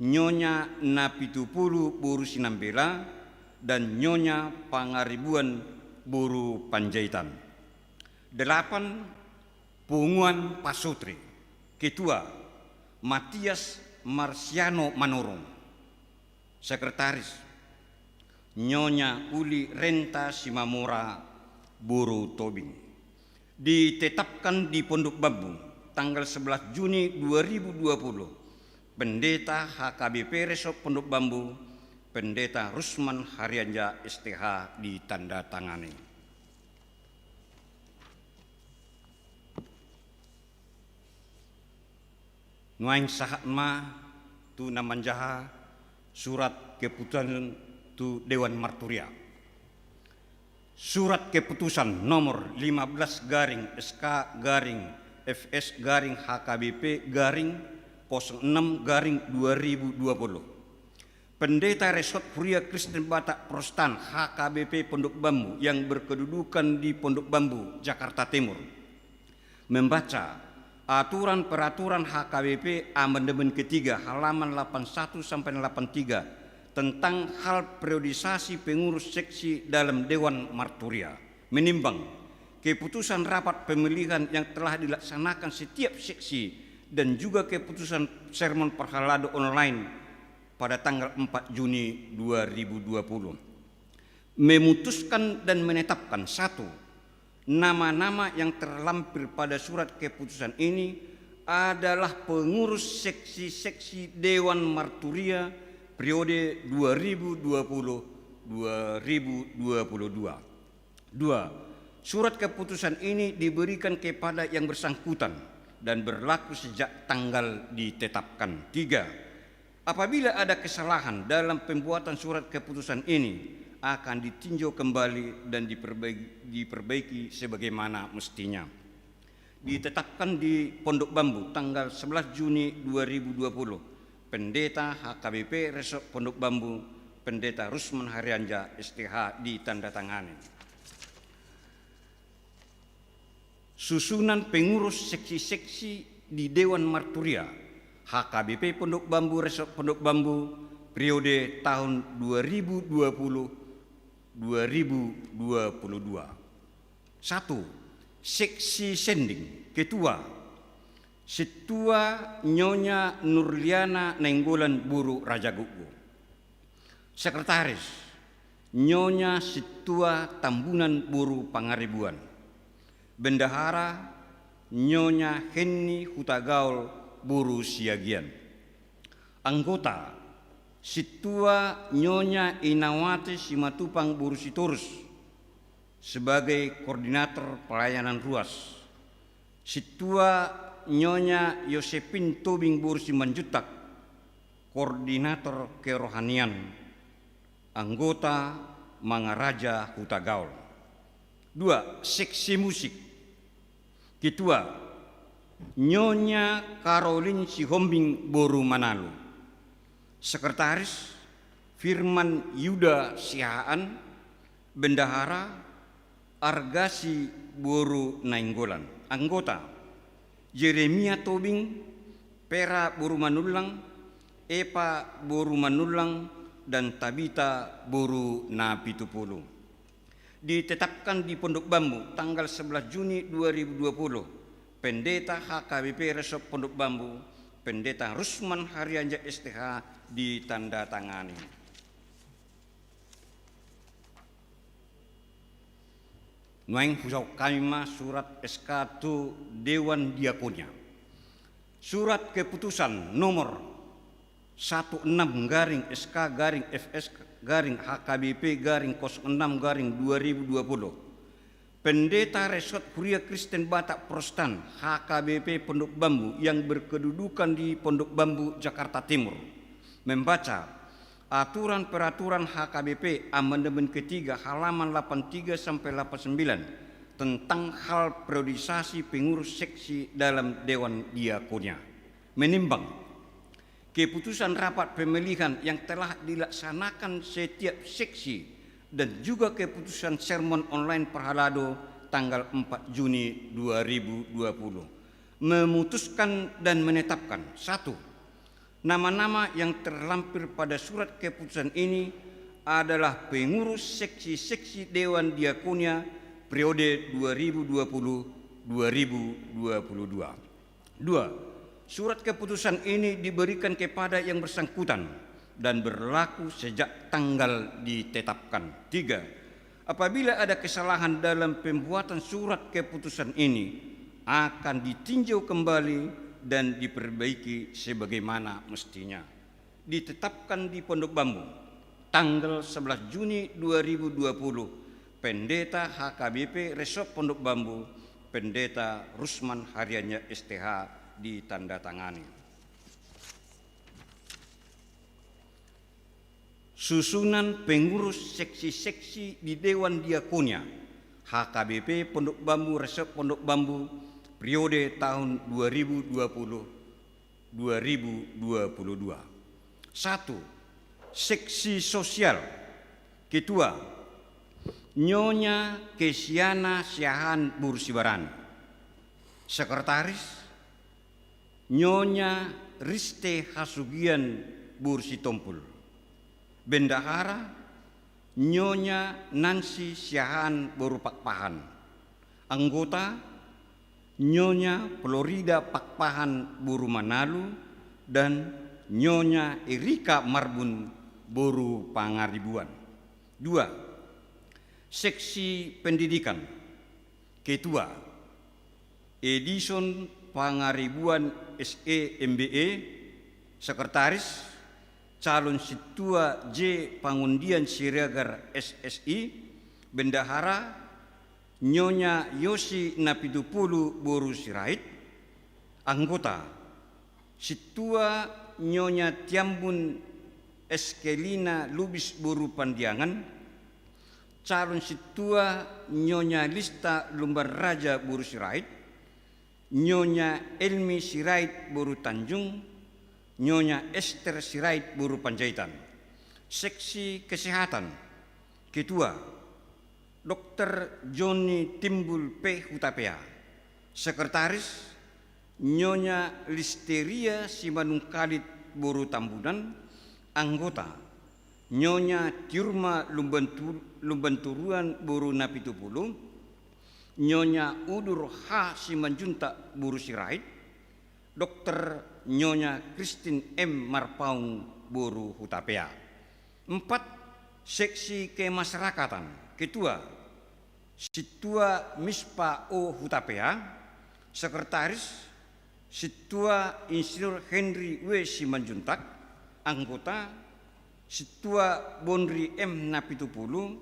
Nyonya Napitupulu boru Sinambela, dan Nyonya Pangaribuan boru Panjaitan. Delapan, Punguan Pasutri. Ketua, Matias Marsiano Manurung. Sekretaris, Nyonya Uli Renta Simamora boru Tobing. Ditetapkan di Pondok Bambu, tanggal sebelas Juni dua ribu dua puluh, Pendeta H K B P Resort Pondok Bambu, Pendeta Rusman Harianja S T H, ditandatangani. Nuaeng sahat ma tu na manjaha surat keputusan tu Dewan Marturia. Surat keputusan nomor lima belas garing S K garing F S garing H K B P garing kosong enam garing dua ribu dua puluh. Pendeta Resort Huria Kristen Batak Protestan H K B P Pondok Bambu yang berkedudukan di Pondok Bambu, Jakarta Timur, membaca aturan peraturan H K B P amandemen ketiga, halaman delapan satu sampai delapan tiga, tentang hal periodisasi pengurus seksi dalam Dewan Marturia. Menimbang keputusan rapat pemilihan yang telah dilaksanakan setiap seksi dan juga keputusan sermon parhalado online pada tanggal empat Juni dua ribu dua puluh. Memutuskan dan menetapkan: satu, nama-nama yang terlampir pada surat keputusan ini adalah pengurus seksi-seksi Dewan Marturia periode dua ribu dua puluh dua ribu dua puluh dua. Dua, surat keputusan ini diberikan kepada yang bersangkutan dan berlaku sejak tanggal ditetapkan. Tiga, apabila ada kesalahan dalam pembuatan surat keputusan ini, akan ditinjau kembali dan diperbaiki, diperbaiki sebagaimana mestinya. Ditetapkan di Pondok Bambu, tanggal sebelas Juni dua ribu dua puluh, Pendeta H K B P Resort Pondok Bambu, Pendeta Rusman Harianja S T H, ditandatangani. Susunan pengurus seksi-seksi di Dewan Marturia H K B P Pondok Bambu Resort Pondok Bambu periode tahun dua ribu dua puluh dua ribu dua puluh dua. Satu, seksi sending. Ketua, Sintua Nyonya Nurliana Nainggolan boru Rajagukguk. Sekretaris, Nyonya Sintua Tambunan boru Pangaribuan. Bendahara, Nyonya Henni Hutagaol boru Siagian. Anggota, Sintua Nyonya Inawati Simatupang boru Sitorus sebagai koordinator pelayanan ruas. Sintua Nyonya Yosepin Tobing boru Simanjuntak, koordinator kerohanian. Anggota, Mangaraja Hutagaol. Dua, seksi musik. Ketua, Nyonya Karolin Sihombing boru Manalu. Sekretaris, Firman Yuda Siahaan. Bendahara, Argasi boru Nainggolan. Anggota, Jeremia Tobing, Pera boru Manullang, Epa boru Manullang, dan Tabita boru Napitupulu. Ditetapkan di Pondok Bambu, tanggal sebelas Juni dua ribu dua puluh, Pendeta H K B P Resort Pondok Bambu, Pendeta Rusman Harianja S T H, ditandatangani. Nuaeng hujahahon hami ma surat S K tu Dewan Diakonia. Surat keputusan nomor satu enam garing S K garing F S garing H K B P garing kosong enam garing dua ribu dua puluh. Pendeta Resort Huria Kristen Batak Protestan H K B P Pondok Bambu yang berkedudukan di Pondok Bambu, Jakarta Timur, membaca aturan peraturan H K B P amandemen ketiga halaman delapan tiga sampai delapan sembilan tentang hal periodisasi pengurus seksi dalam Dewan Diakonia. Menimbang keputusan rapat pemilihan yang telah dilaksanakan setiap seksi dan juga keputusan sermon online parhalado tanggal empat Juni dua ribu dua puluh, memutuskan dan menetapkan: satu, Nama-nama yang terlampir pada surat keputusan ini adalah pengurus seksi-seksi Dewan Diakonia periode dua ribu dua puluh dua ribu dua puluh dua. Dua, surat keputusan ini diberikan kepada yang bersangkutan dan berlaku sejak tanggal ditetapkan. Tiga, apabila ada kesalahan dalam pembuatan surat keputusan ini, akan ditinjau kembali dan diperbaiki sebagaimana mestinya. Ditetapkan di Pondok Bambu, tanggal sebelas Juni dua ribu dua puluh, Pendeta H K B P Resort Pondok Bambu, Pendeta Rusman Harianja S T H, ditandatangani. Susunan pengurus seksi-seksi di Dewan Diakonia H K B P Pondok Bambu Resort Pondok Bambu periode tahun dua ribu dua puluh dua ribu dua puluh dua. Satu, seksi sosial. Ketua, Nyonya Kesiana Siahaan boru Sibarani. Sekretaris, Nyonya Riste Hasugian boru Sitompul. Bendahara, Nyonya Nancy Siahaan boru Pakpahan. Anggota, Nyonya Florida Pakpahan boru Manalu dan Nyonya Erika Marbun boru Pangaribuan. Dua, seksi pendidikan. Ketua, Edison Pangaribuan S E M B E. Sekretaris, calon sintua J Pangundian Siregar S S I. Bendahara, Nyonya Yosi Napitupulu boru Sirait. Anggota, sintua Nyonya Tiambun Eskelina Lubis boru Pandiangan. Calon sintua Nyonya Lista Lumban Raja boru Sirait. Nyonya Elmi Sirait boru Tanjung. Nyonya Ester Sirait boru Panjaitan. Seksi kesehatan. Ketua, Dokter Joni Timbul P Hutapea. Sekretaris, Nyonya Listeria Simanungkalit boru Tambunan. Anggota, Nyonya Tiurma Lumbantu-, Lumbanturuan boru Napitupulu. Nyonya Udur H Simanjuntak boru Sirait. Dokter Nyonya Christine M Marpaung boru Hutapea. Empat, seksi kemasyarakatan. Ketua, sintua Mispa O Hutapea. Sekretaris, sintua Insinyur Henry W Simanjuntak. Anggota, sintua Bonri M Napitupulu,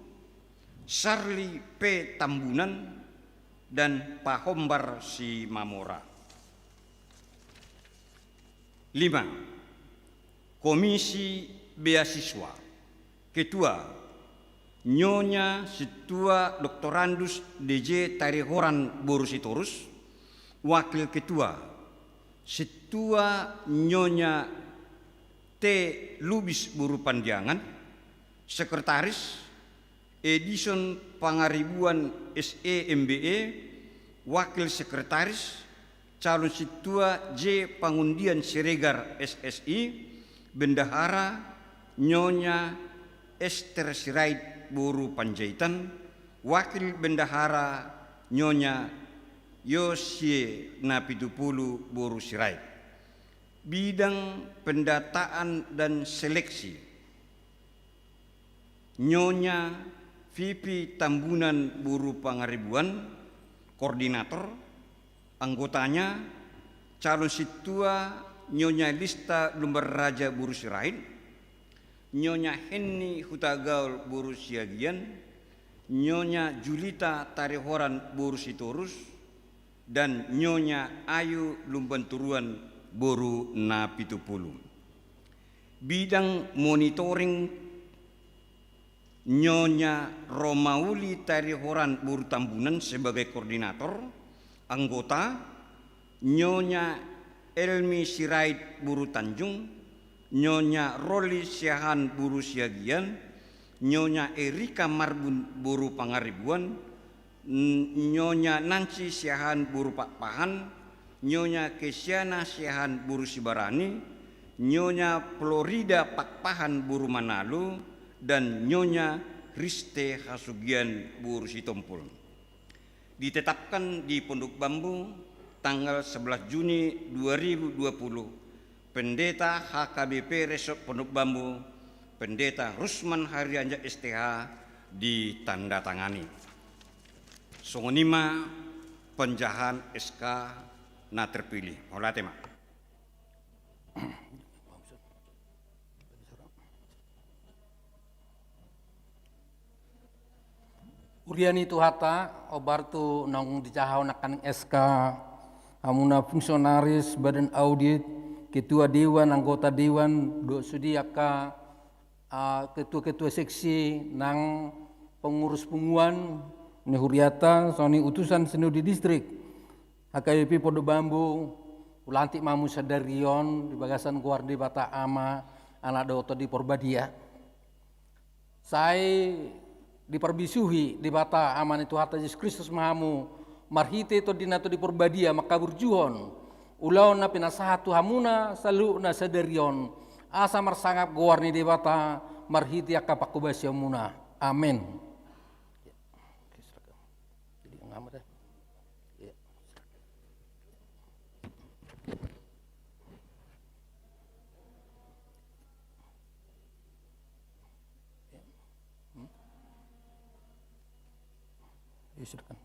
Sarli P Tambunan, dan Pahombar Simamora. Lima, komisi beasiswa. Ketua, Nyonya Sintua Doktorandus D J Tarihoran boru Sitorus. Wakil ketua, sintua Nyonya T Lubis boru Pandiangan. Sekretaris, Edison Pangaribuan S E M B E. Wakil sekretaris, calon sintua J Pangundian Siregar S S I. Bendahara, Nyonya Ester Sirait boru Panjaitan. Wakil bendahara, Nyonya Yosie Napitupulu boru Sirait. Bidang pendataan dan seleksi, Nyonya Vivi Tambunan boru Pangaribuan, koordinator. Anggotanya, calon sintua Nyonya Lista Lumban Raja boru Sirait, Nyonya Henni Hutagaol boru Siagian, Nyonya Julita Tarihoran boru Sitorus, dan Nyonya Ayu Lumbanturuan boru Napitupulu. Bidang monitoring, Nyonya Romauli Tarihoran boru Tambunan sebagai koordinator. Anggota, Nyonya Elmi Sirait boru Tanjung, Nyonya Roli Siahaan boru Siagian, Nyonya Erika Marbun boru Pangaribuan, N-, Nyonya Nancy Siahaan boru Pakpahan, Nyonya Kesiana Siahaan boru Sibarani, Nyonya Florida Pakpahan boru Manalu, dan Nyonya Riste Hasugian boru Sitompul. Ditetapkan di Pondok Bambu tanggal sebelas Juni dua ribu dua puluh, Pendeta H K B P Resort Pondok Bambu, Pendeta Rusman Harianja S T H, ditandatangani. Songon i ma penjahan S K na terpilih. Mauliate ma. Huria ni Tuhanta, hombar tu naung dijaha nangkaning S K, hamuna fungsionaris, badan audit, ketua dewan, anggota dewan, dohot sude angka, ah, ketua-ketua seksi nang pengurus punguan ni hurianta, songon i utusan sinode distrik H K B P Pondok Bambu, hulantik ma hamu sadari on di bagasan goar ni Debata Ama, Anak dohot Tondi Porbadia. Sai diparbisuhi Debata Ama ni Tuhanta Jesus Kristus ma hamu marhite Tondina Tondi Porbadia manghaburjuhon ulaon na pinasahat tu hamuna saluhutna sadari on, asa marsangap goar ni Debata marhite angka panghobasionmuna. Amen. Jadi, ngama deh. Iya. Hmm? Ya, silakan.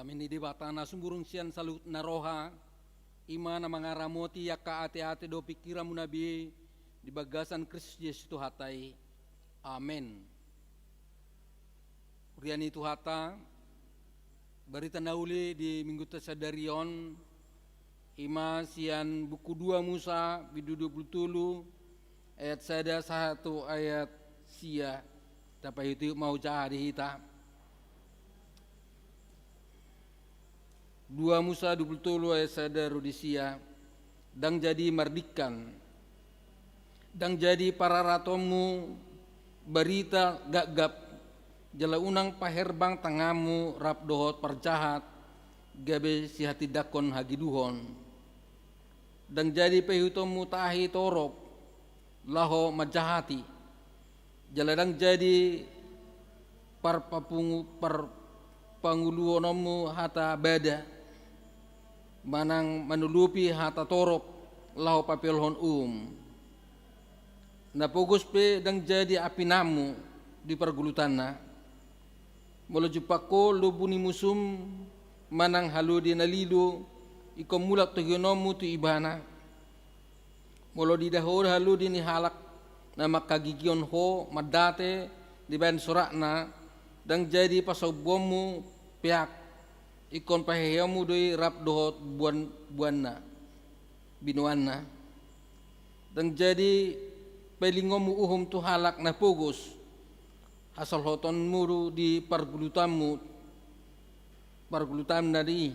Dame ni Debata na sumurung sian saluhut na roha, i ma na mangaramoti angka ateate dohot pingkiranmuna be di bagasan Kristus Jesus Tuhanta i. Amen. Huria ni Tuhanta, barita na uli di Minggunta sadari on, i ma sian buku dua Musa, bindu dua pulu tolu, ayat sada sahat tu ayat sia. Tapaihutihut ma hujahahon di hita. Dua Musa dua pulu tolu ayat sada ro di sia. Ndang jadi mardingkan, ndang jadi pararatonmu barita gapgap, jala unang paherbang tanganmu rap dohot parjahat, gabe sihatindangkon hagiduhon. Ndang jadi paihutonmu tahi torop laho manjahati, jala ndang jadi parpapungu-, parpanguluhononmu hata bada, manang manulupi hata torop laho papeolhon uhum. Na pogos pe ndang jadi ampinanmu di pargulutanna. Molo jumpang ho lombu ni musum manang halode na lilo, ingkon mulak tohihononmu tu ibana. Molo diida ho halode ni halak na mangkagigihon ho mandate dibahen sorakna, ndang jadi pasombuonmu peak, ingkon paheheonmu do i rap dohot buan-, buanna, binoanna. Ndang jadi palingonmu uhum tu halak na pogos hasolhotonmu di pargulutanmu, pargulutanna i.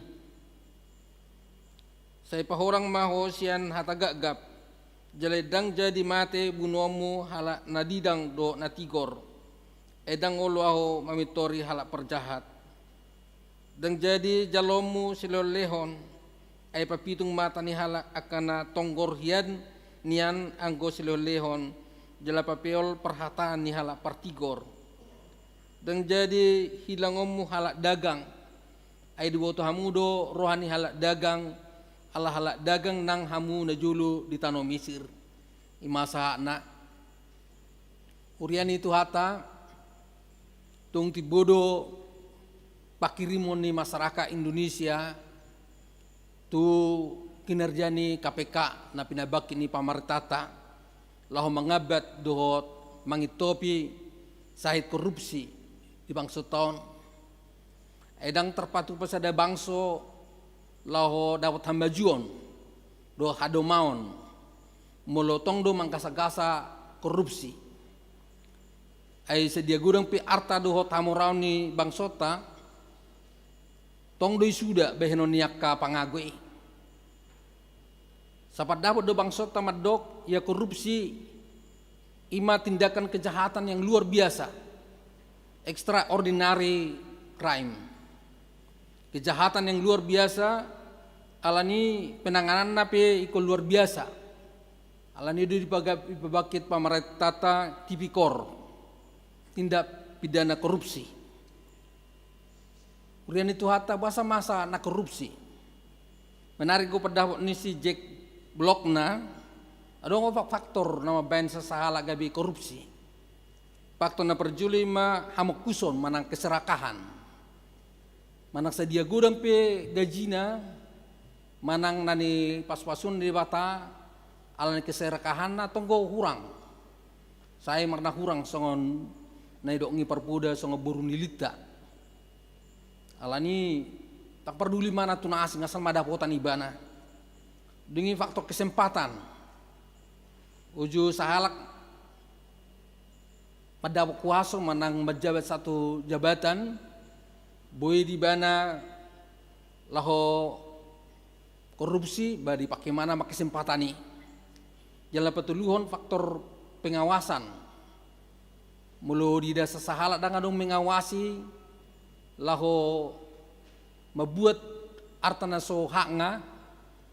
Sai pahorang ma ho sian hata gapgap, jala ndang jadi mate bunuonmu halak na didang dohot na tigor, ai ndang olo ahu mamintori halak parjahat. Ndang jadi jaloonmu silehonlehon, ai papitung mata ni halak angka na tonggor hian nian anggo silehonlehon, jala papeol parhataan ni halak partigor. Ndang jadi hilangonmu halak dagang, ai diboto hamu do roha ni halak dagang, ala halak dagang nang hamu najolo di tano Misir. I ma sahatna. Huria ni Tuhanta, tung timbo do pangkirimon ni masyarakat Indonesia tu kinerja ni K P K na pinabangkit ni pamarentanta laho mangambat dohot mangintopi sahit korupsi di bangsonta on. Ai ndang tarpatupa sada bangso laho dapot hamajuon dohot hadomaon molo tong do manggasagasa korupsi. Ai sadia godang pe arta dohot hamoraon ni bangsonta, tong do i suda bahenon ni angka pangago i. Sapat dapot do bangsonta mandok ia korupsi i ma tindakan kejahatan yang luar biasa, extraordinary crime. Kejahatan yang luar biasa, alani penangananna pe ingkon luar biasa. Alani do dipaga-, dipabangkit pamarentanta tipikor, tindak pidana korupsi. Huria ni Tuhanta, boasa masa na korupsi? Menarik do pandapot ni si Jack Block na, adong opat faktor na mambahen sasahalak gabe korupsi. Faktor na parjolo i ma hamongkuson manang keserakahan. Manang sadia godang pe gajina, manang na nipasupasu ni Debata, alani keserakahanna tong do hurang. Sai marna hurang songon na nidok ni parpoda songon boru ni linta. Alani ndang parduli ma na tu na asing, asal ma dapotan ibana. Dung i faktor kesempatan. Uju sahalak mandapot kuaso manang manjabat satu jabatan, boi do ibana laho korupsi, ba dipake ma na ma kesempatan i. Jala patoluhon faktor pengawasan. Molo diida sasahalak ndang adong mengawasi laho mambuat arta na so hakna,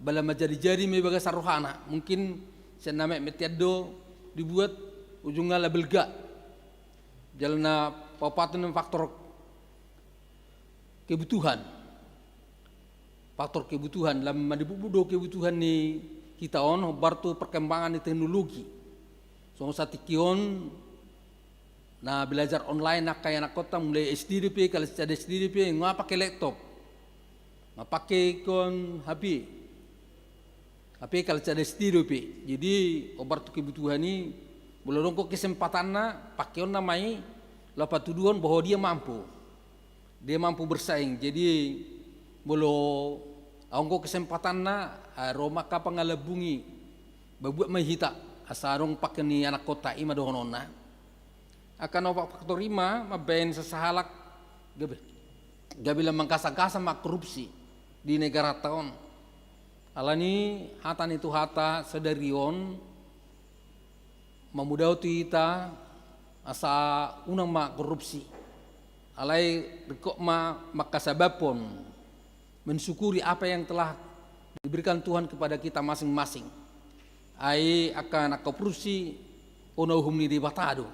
ba la manjadijadi ma i bagasan rohana. Mungkin sian na metmet hian do dibuat, ujungna la belga. Jala na paopathon i ma faktor kebutuhan. Faktor kebutuhan, lam mandibubudo kebutuhan ni hita on, hombar tu perkembangan ni teknologi. Songon satingki on, na belajar online angka ianakhonta mulai S D dope, kelas sada S D dope, nga pake laptop. Mapake ingkon H P. H P kalau cadas tido pe. Jadi, obar tu kebutuhan i, molo adong do kesempatanna, pakeonna ma i, laho patuduhon bahwa dia mampu. Dia mampu bersaing. Jadi, molo adong do kesempatanna, ah, ro ma angka pangalambung i, babuat ma i hita, asa adong pake ni anakkonta, i ma dohononna. Angka na opat faktor i ma mambaen sasahalak gabe, gabe lam manggasagasa ma korupsi di negaranta on. Alani hata ni Tuhanta sadari on, mamodao tu hita asa unang ma korupsi. Alai ringkot ma mangkasababhon, mensyukuri apa yang telah diberikan Tuhan kepada kita masing-masing. Ai angka na korupsi, unang uhum ni Debata do.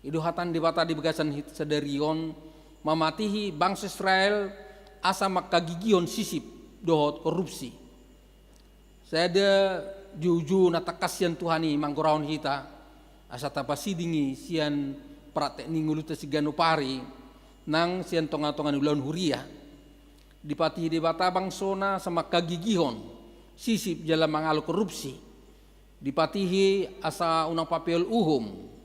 I do hata ni Debata di bagasan hita sadari on, mamatihi bangso Israel asa mangkagigihon sisip dohot korupsi. Sada joujou na tangkas sian Tuhan i manggorahon hita, asa tapasiding i sian praktek ni ngolunta siganup ari, nang sian tonga-tonga ni ulaon huria. Dipatihi Debata bangsona asa mangkagigihon sisip jala mangalo korupsi. Dipatihi asa unang papeol uhum.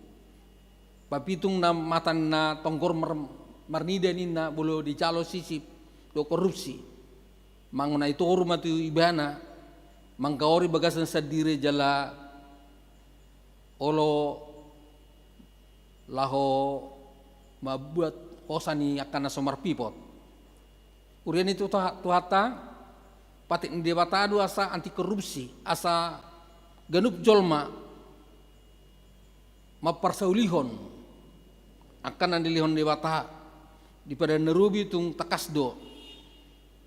Papitung na mata na tonggor mar-, marnida ninna molo dijalo sisip dohot korupsi. Mangonai toru ma tu ibana, manggaori bagasan sandiri jala olo laho mambuat hosa ni angka na so marpipot. Huria ni Tuha-, Tuhanta, patik ni Debata do asa anti korupsi, asa ganup jolma mamparsaulihon angka na nilehon Debata di Padan na Robi, tung tangkas do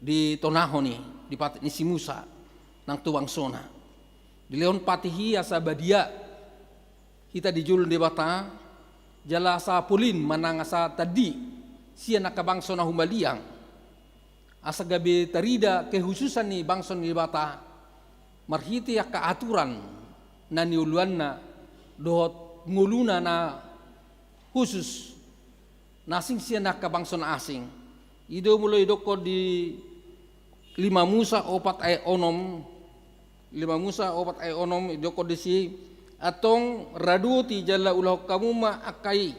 ditonahon i di patik ni si Musa nang tu bangsona. Dilehon patih i asa badia hita di jolo ni Debata, jala asa polin manang asa tandi sian angka bangso na humaliang. Asa gabe tarida kehususan ni bangso ni Debata marhite angka aturan na nioloanna dohot ngoluna na husus, na asing sian angka bangso na asing. I do molo idokkon di lima Musa opat ayat onom, lima Musa opat ayat onom, idokkon disi, antong radoti jala ulahon hamu ma angka i.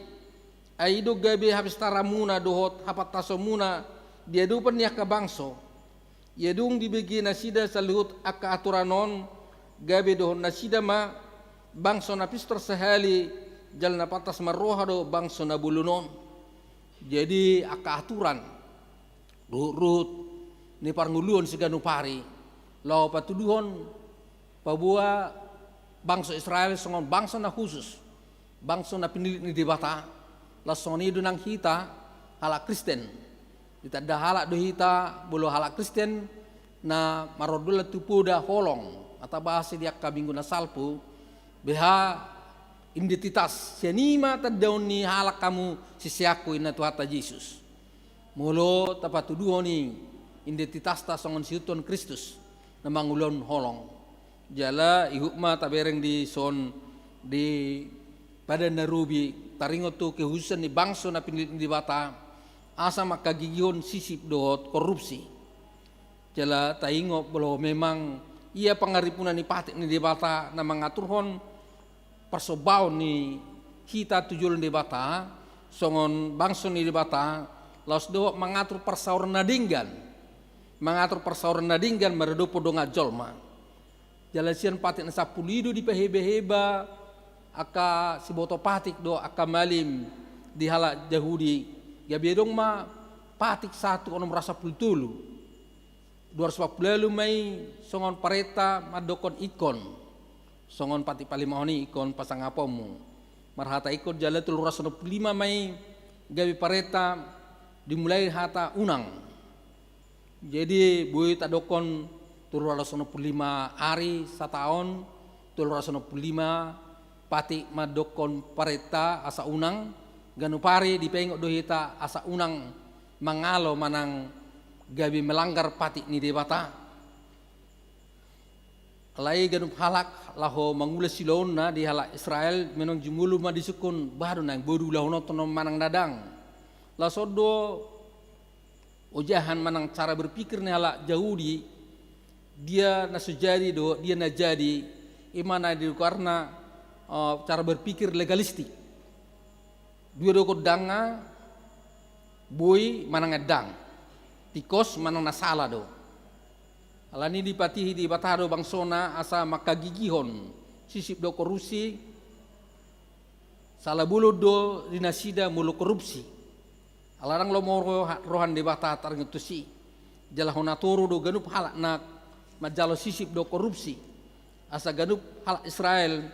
Ai i do gabe hapistaranmuna dohot hapantasonmuna di adopan ni angka bangso. Ia dung dibege nasida saluhut angka aturan on, gabe dohot nasida ma bangso na pistor sahali, jala na pantas marroha do bangso na bolon on. Jadi angka aturan, ruhut-ruhut ni parngoluon siganup ari, laho patuduhon paboa bangso Israel songon bangso na husus, bangso na pinillit ni Debata. Laos songon i do nang hita halak Kristen. Ditanda halak do hita molo halak Kristen na marhundul tu poda holong, atau bahasa di angka minggu na salpu, beha identitas, sian i ma tandaon ni halak hamu siseanku, inna Tuhanta Jesus. Molo tapatuduhon i identitasta songon sihuthon Kristus na mangulahon holong. Jala ihut ma tabereng dison di Padan na Robi, taringot tu kehususan ni bangso na pinillit ni Debata, asa mangkagigihon sisip dohot korupsi. Jala taingot molo memang ia pangaripuna ni patik ni Debata na mangaturhon parsombaon ni hita tu jolo ni Debata, songon bangso ni Debata, laos dohot mangatur parsaoran na denggan, mangatur parsaoran na denggan maradophon dongan jolma. Jala sian patik na sampulu i do dipaheba-heba angka siboto patik dohot angka malim di halak Jahudi, gabe adong ma patik sahat tu onom ratus sampulu tolu. Dua ratus empat puluh ualu ma i songon parenta mandokkon ingkon. Songon patik palimahon i ingkon pasangaponmu. Marhata ingkon jala tolu ratus onom puluh lima ma i gabe parenta dimulai hata unang. Jadi boi tadokkon tolu ratus onom puluh lima ari sataon, tolu ratus onom puluh lima patik mandokkon parenta asa unang, ganup ari dipaingot do hita asa unang mangalo manang gabe melanggar patik ni Debata. Alai ganup halak laho mangula siulaonna di halak Israel, memang jumolo ma disungkun, bah do naeng boi diulahononta on manang ndang. Laos on do ojahan manang cara berpikir ni halak Jahudi, dia na so jadi do, dia na jadi, i ma na digoarna, eh, cara berpikir legalistik. Dua do gondangna, boi manang endang, tingkos manang na sala do. Alani i dipatihi Debata do bangsona asa mangkagigihon sisip dohot korupsi, sala bolon do di nasida molo korupsi. Ala ndang lomo roha, roha ni Debata taringot tusi. Jala hona toru do ganup halak na manjalo sisip dohot korupsi, asa ganup halak Israel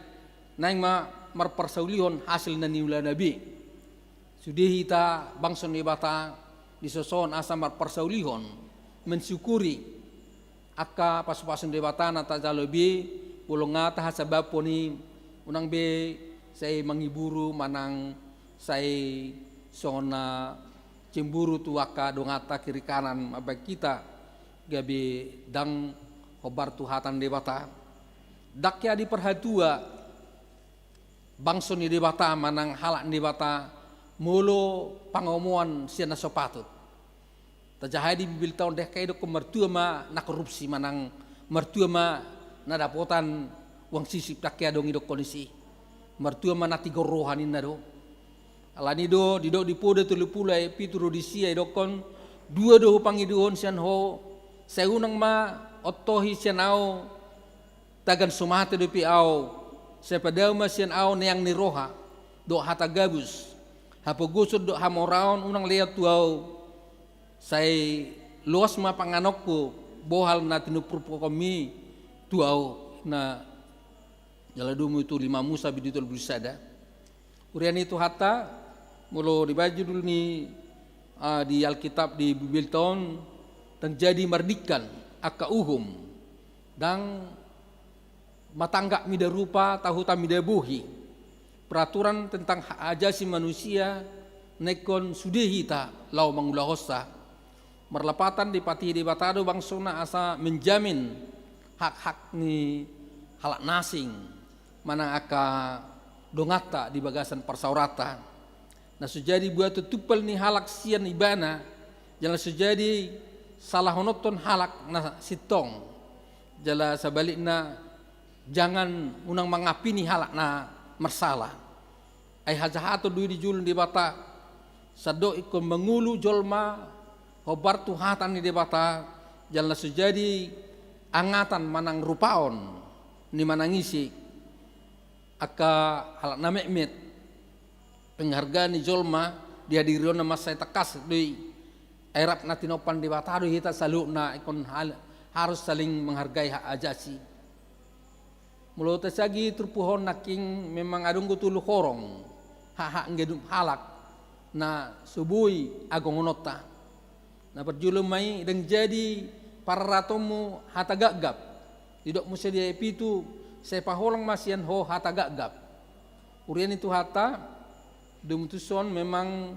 naeng ma marparsaulihon hasil na niulana be. Sude hita bangso ni Debata disosohon asa marparsaulihon, mensyukuri angka pasupasu ni Debata na tajalo be, molo nga tahasabaphon i, unang be sai mangiburu manang sai songon na cemburu tu angka donganta kiri kanan mambahen hita gabe ndang hombar tu hata ni Debata. Ndang hea diparhatua bangso ni Debata manang halak ni Debata molo pangomoan sian na so patut. Tajaha i di Bibelta on, ndang hea idokkon martua ma na korupsi manang martua ma na dapotan uang sisip, ndang hea adong idokkon disi. Martua ma na tigor roha ninna do. Alani do didok di Poda tolu pulu ayat pitu ro di sia idokkon, dua do hupangidohon sian ho, sai unang ma ontohi sian ahu tagan so mate dope ahu, sai padao ma sian ahu neang ni roha dohot hata gabus, hapogoson dohot hamoraon unang lean tu ahu, sai loas ma panganonku bohal na tinumpukkonmi tu ahu. Na jala domu tu lima Musa bindu tolu pulu sada. Huria ni Tuhanta, molo dibahen judul ni, ah, di Alkitab di Bibelta on, ndang jadi mardingkan angka uhum, ndang matanggap mida rupa, tahutan mida bohi. Peraturan tentang hak ajasi manusia na ingkon sude hita laho mangulahonsa. Marlapatan dipatihi Debata do bangsona asa menjamin hak-hak ni halak na asing manang angka donganta di bagasan parsaoranta. Na so jadi buaton tumpal ni halak sian ibana, jala na so jadi salahononhon halak na sintong, jala sabalikna, jangan unang mangampini halak na marsala. Ai hajahaton do i di jolo ni Debata, sandok ingkon mangolu jolma hombar tu hata ni Debata, jala na so jadi angatan manang rupaon ni manang ise, angka halak na metmet. Penghargaan ni jolma dihadirionna mansai tangkas do i. Ai rap na tinompa ni Debata do hita saluhutna, ingkon hal-, harus saling menghargai hak ajasi. Molo tasagi turpuk on nangkin, memang adong do tolu horong hak-hak ni ganup halak na so boi agoononta. Na parjolo ma i, ndang jadi pararatonmu hata gapgap. Didok muse di ayat pitu, sai paholang ma sian ho hata gapgap. Huria ni Tuhanta, domu tuson memang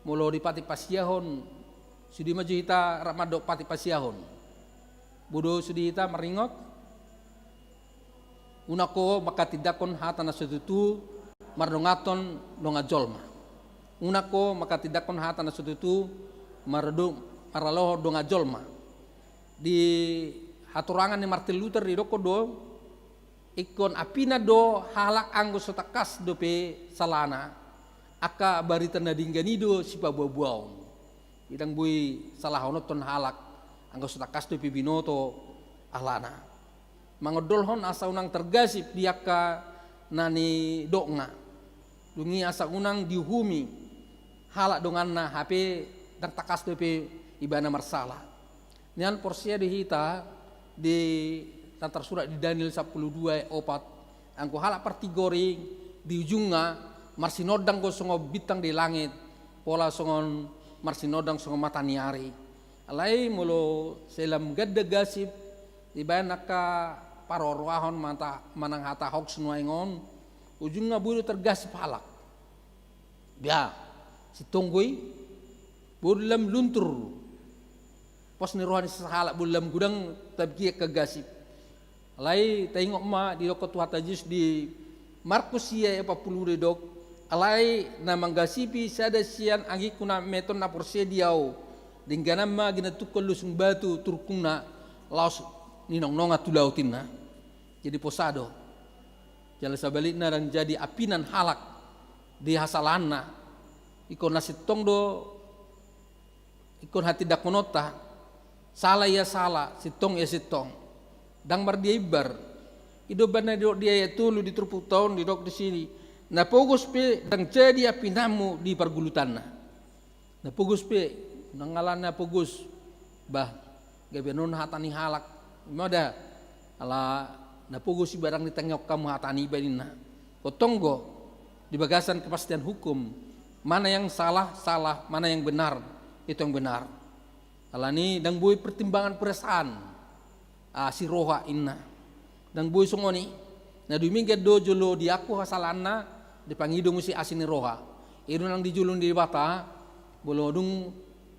molo dipatipasiahon, sude ma jo hita rap mandok patipasiahon. Boi do sude hita maringot, unang ho manghatindanghon hata na so tutu mardonganhon dongan jolma. Unang ho manghatindanghon hata na so tutu mardo-, maralohon dongan jolma. Di hatorangan ni Martin Luther didokkon do, ingkon ampina do halak anggo so tangkas dope salana, angka barita na denggan i do sipaboaboaon. Ndang boi salahononhon halak anggo so tangkas dope binoto alana. Mangondolhon asa unang targasip di angka na nidokna. Dung i asa unang diuhumi halak donganna hape ndang tangkas dope ibana marsala. Nian porsea do hita di na tarsurat di Daniel sampulu dua ayat opat, anggo halak partigor i di ujungna marsinondang do songon bintang di langit, pola songon marsinondang songon mata ni ari. Alai molo sai lam ganda gasip, dibaen angka paroroahon mata-, manang hata hoax nuaeng on, ujungna boi do targasip halak. Ba, sintong do i, boi do lam luntur pos ni roha ni sahalak, boi do lam godang tabikian angka gasip. Alai taingot ma didokkon Tuhanta Jesus di Markus sia ayat opat pulu didok, alai na manggasipi sada sian anggingku na metmet on na porsea di ahu, Dengganan ma ginantukkon lusung batu turkungna laos ninongnongan tu laut inna. Jadi posa do. Jala sabalikna ndang jadi ampinan halak di hasalaanna. Ingkon na sintong do, ingkon hatindangkononta. Sala ia sala, sintong ia sintong. Ndang mardia imbar. I do umbahen na didok di ayat tolu di turpukta on, didok disi: Na pogos pe ndang jadi ampinanmu di pargulutanna. Na pogos pe, ndang ala na pogos. Bah, gabe annon hata ni halak. I ma da, ala na pogos iba ndang ditangihon hamu hata niba ninna. Ingkon tonggo di bagasan kepastian hukum, mana yang salah, salah, mana yang benar, itu yang benar. Alani ndang boi pertimbangan perasaan, asi roha inna. Ndang boi songon i. Na dumenggan do jolo diaku hasalaanna, dipangido muse asi ni roha. I do nang di jolo ni Debata, molo dung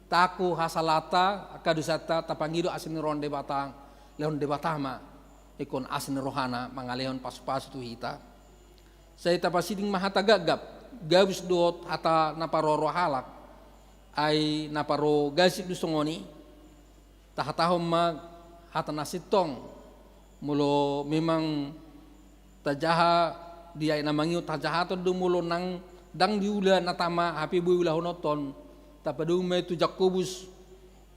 taaku hasalaanta, angka dosanta, tapangido asi ni roha ni Debata, lehon Debata ma ingkon asi ni rohana mangalehon pasupasu tu hita. Sai tapasiding ma hata gapgap, gabus dohot hata na paroroha halak. Ai na parrogasip do songon i. Tahatahon ma hata na sintong. Molo memang tajaha di ayat na mangihut, tajahaton do molo nang ndang diula na tama hape boi ulahononton. Tapadomu ma i tu Jakobus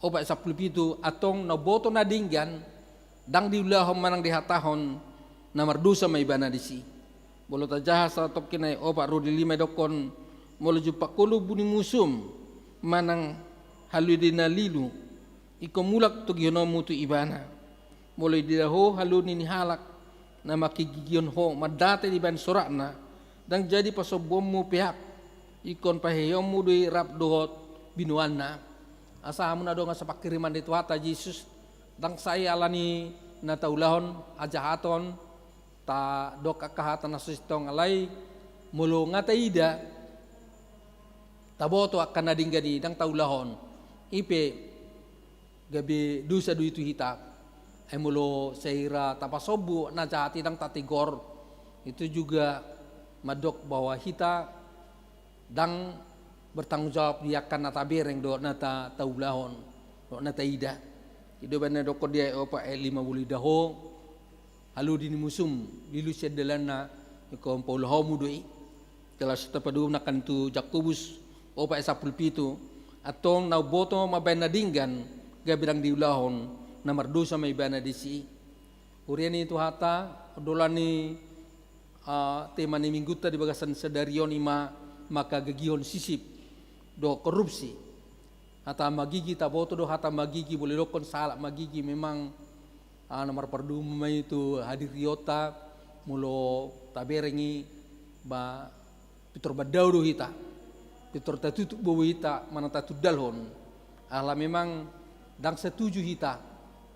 opat sampulu pitu, antong na umboto na denggan, ndang diulahon manang dihatahon, na mardosa ma ibana disi. Molo tajaha satongkin ayat opat ro di lima, didokkon: Molo jumpang ho lobu ni musum manang haluaon ni na lilu, ingkon mulak togihononmu tu ibana. Molo ididah ho haluaon ni halak na mangkigigihon ho mandate dibahen sorakna, ndang jadi pasombuonmu peak, ingkon paheheonmu do i rap dohot binoanna. Asa hamu na dongan sapanghirimon di Tuhanta Jesus, ndang sai alani na taulahon hajahaton, tadok angka hata na so sintong, alai molo nga taida, taboto angka na denggan i ndang taulahon, i pe gabe dosa do i tu hita. Ai molo saira tapasombu na jahat i ndang tatigor, itu juga mandok bahwa hita ndang bertanggung jawab di angka na tabereng dohot na ta-, taulahon dohot na taida. I do umbahen na didokkon di ayat opat, ayat lima: Molo ididah ho haluaon ni musum, lilu sian dalanna, ingkon paulahonmu do i. Jala so tapadomu nangkin tu Jakobus opat sampulu pitu, antong na umboto mambahen na denggan gabe ndang diulahon, na mardosa ma ibana disi. Huria ni Tuhanta, ondolan ni, ah, tema ni minggunta di bagasan sadari on i ma mangkagigihon sisip dohot korupsi. Hata magigi, taboto do hata magigi, molo didokkon sahalak magigi memang, ah, na marpardumma i tu hadirionta, molo tabereng i, ba, pintor mandao do hita, pintor tatutup bobo hita manang tatundalhon. Ala memang ndang setuju hita,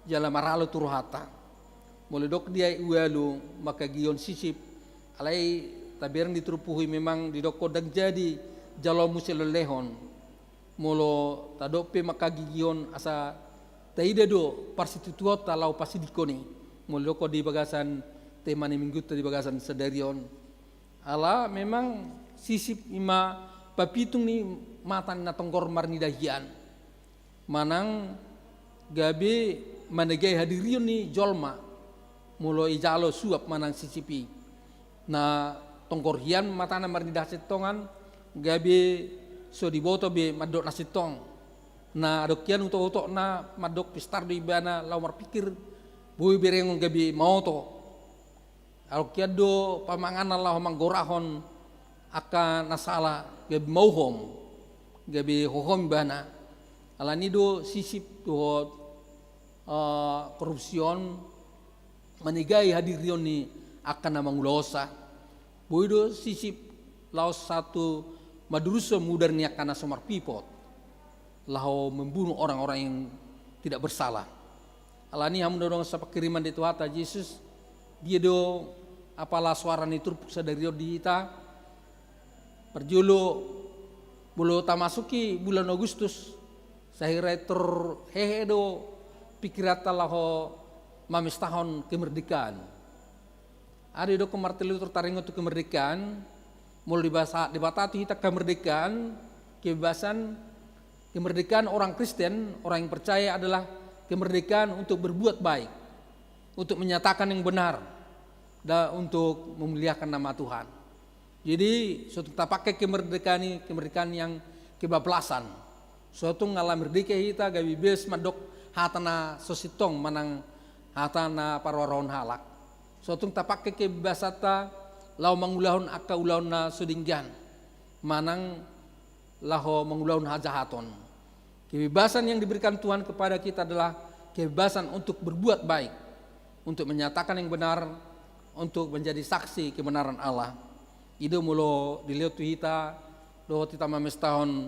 jala maralo tu rohanta. Molo didok di ayat ualu mangkagigihon sisip, alai tabereng di turpuk i memang didokkon ndang jadi jaloon muse lelehon. Molo tadok pe mangkagigihon asa taida do parsitutuonta laho pasidingkon i. Molo didok di bagasan tema ni minggunta di bagasan sadari on. Ala memang sisip i ma papitung ni mata ni na tonggor marnida hian. Manang gabe manegai hadirion ni jolma. Molo ijalo suap manang sisip i. Na tonggor hian matana marnida hasintongan, gabe so diboto be mandok na sintong. Na adong hian utok-utokna mandok pistar do ibana laho marpikir, boi berengon gabe maoto. Adong hian do pamanganna laho manggorahon angka na sala, gabe mauhom, gabe hohom ibana. Alani do sisip dohot, eh, korupsi on manegai hadirion ni angka na mangulaonsa. Boi do sisip laos sahat tu mandurushon mudar ni angka na so marpipot laho membunuh orang-orang yang tidak bersalah. Alani hamu na dongan sapanghirimon di Tuhanta Jesus, dia do apala soara ni turpuk sadari on di hita, parjolo, molo tamasuki bulan Agustus, sahira i tor hehe do pikiranta laho mamestahon kemerdekaan. Ada didok martelu tor taringot tu kemerdekaan, molo dibasa, dibatatu hita kemerdekaan, kebebasan, Kemerdekaan orang Kristen, orang yang percaya adalah kemerdekaan untuk berbuat baik, untuk menyatakan yang benar, dan untuk memuliakan nama Tuhan. Jadi, so tung tapangke kemerdekaan i, kemerdekaan yang kebablasan. So tung ala merdeka hita gabe bebas mandok hata na so sintong manang hata na parrohahon halak. So tung tapangke kebebasanta laho mangulahon angka ulaon na so denggan manang laho mangulahon hajahaton. Kebebasan yang diberikan Tuhan kepada kita adalah kebebasan untuk berbuat baik, untuk menyatakan yang benar, untuk menjadi saksi kebenaran Allah. I do molo dilehon tu hita dohot hita mamestahon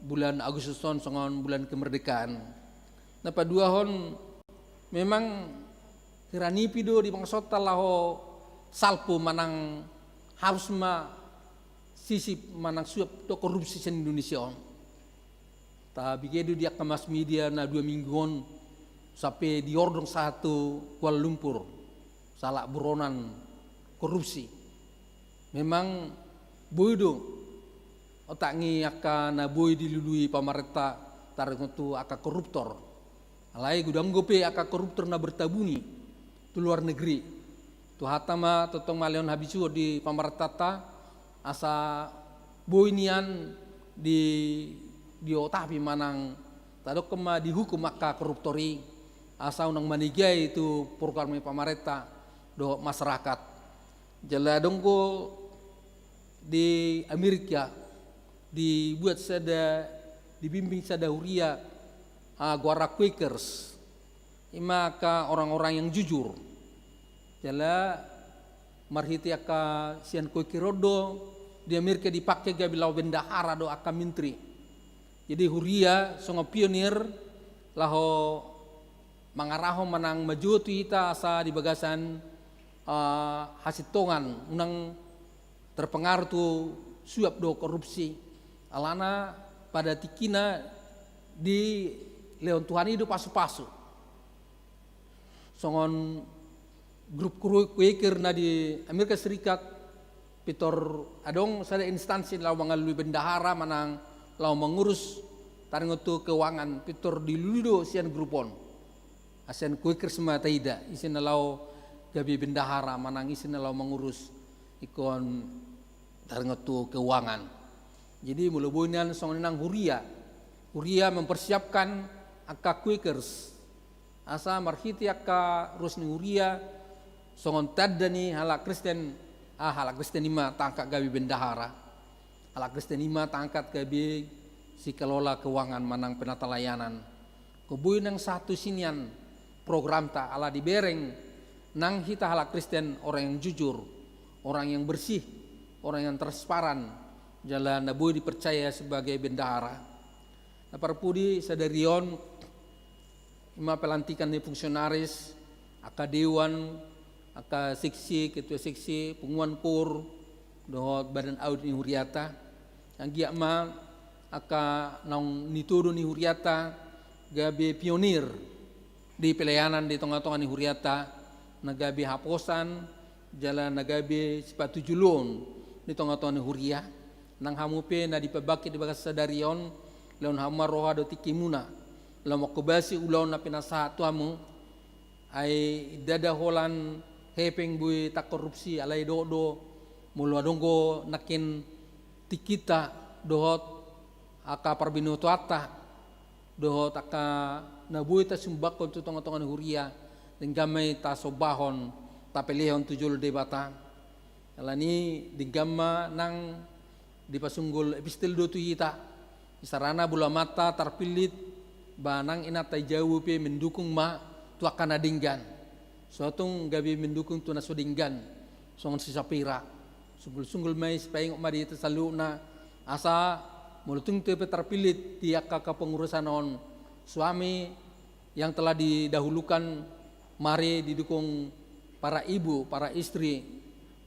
bulan Agustus on songon bulan kemerdekaan. Na paduahon, memang hira nipi do dimaksudhon laho salpu manang harus ma sisip manang suap dohot korupsi sian Indonesia on. Tabege do di angka mass media na dua minggu on sampe diordong sahat tu Kuala Lumpur sahalak buronan korupsi. Memang boi do otak ni angka na boi dilului pamarenta taringot tu angka koruptor. Alai godang dope angka koruptor na bertabuni tu luar negeri. Tu hata ma tongtong ma lehon habisuhon di pamarentanta asa boi nian di, diotapi manang tadok ma dihukum angka koruptor i asa unang manegai tu program ni pamarenta dohot masyarakat. Jala adong do di Amerika dibuat sada, dibimbing sada huria, ah, goarna Quakers. I ma angka orang-orang yang jujur. Jala marhite angka sian Quaker on do di Amerika dipangke gabe laho bendahara do angka menteri. Jadi huria songon pionir laho mangarahon manang manjou tu hita asa di bagasan, ah, hasintongan unang terpengaruh tu suap dohot korupsi. Alana pada tingkina dilehon Tuhan i do pasu-pasu. Songon grup Quaker na di Amerika Serikat, pintor adong sada instansi laho mangalului bendahara manang laho mangurus taringot tu keuangan, pintor dilului do sian grup on. Sian Quakers ma taida, ise na laho gabe bendahara manang ise na laho mangurus ingkon taringot tu keuangan. Jadi molo boi nian songon i nang huria, huria mempersiapkan angka Quakers asa marhite angka ruas ni huria songon tanda ni halak Kristen, ah, halak Kristen i ma taangkat gabe bendahara. Halak Kristen i ma taangkat gabe sikelola keuangan manang penatalayanan. Anggo boi nang sahat tusi nian programta ala dibereng nang hita halak Kristen orang yang jujur, orang yang bersih, orang yang transparan, jala na boi dipercaya sebagai bendahara. Na parpudi sadari on i ma pelantikan ni fungsionaris, angka dewan, angka seksi, ketua seksi, punguan koor, dohot badan audit ni huriata. Anggiat ma angka naung nitodo ni huriata gabe pionir di pelayanan di tonga-tonga ni huriata, na gabe haposan, jala na gabe sipatujoloon di tonga-tonga ni huria. Nang hamu pe na dipabangkit di bagasan sadari on, lehon hamu ma roha dohot tingkimuna laho mangkobasi ulaon na pinasahat tu hamu. Ai ndada holan hepeng boi takorupsi, alai dohot do molo adong do nangkin tingkinta dohot angka parbinotoanta dohot angka na boi tasumbangkon tu tonga-tonga ni huria, denggan ma i tasombahon, tapelehon tu jolo Debata. Alani denggan ma nang dipasunggul epistel do tu hita. Isarana molo amanta tarpillit, ba nang inanta i jabu pe mendukung ma tu angka na denggan. So tung gabe mendukung tu na so denggan, songon si Sapira. Sunggul-sunggul ma i, sipaingot ma di hita saluhutna, asa molo tung pe tarpillit di angka kepengurusan on, suami yang telah didahulukan mari didukung para ibu, para istri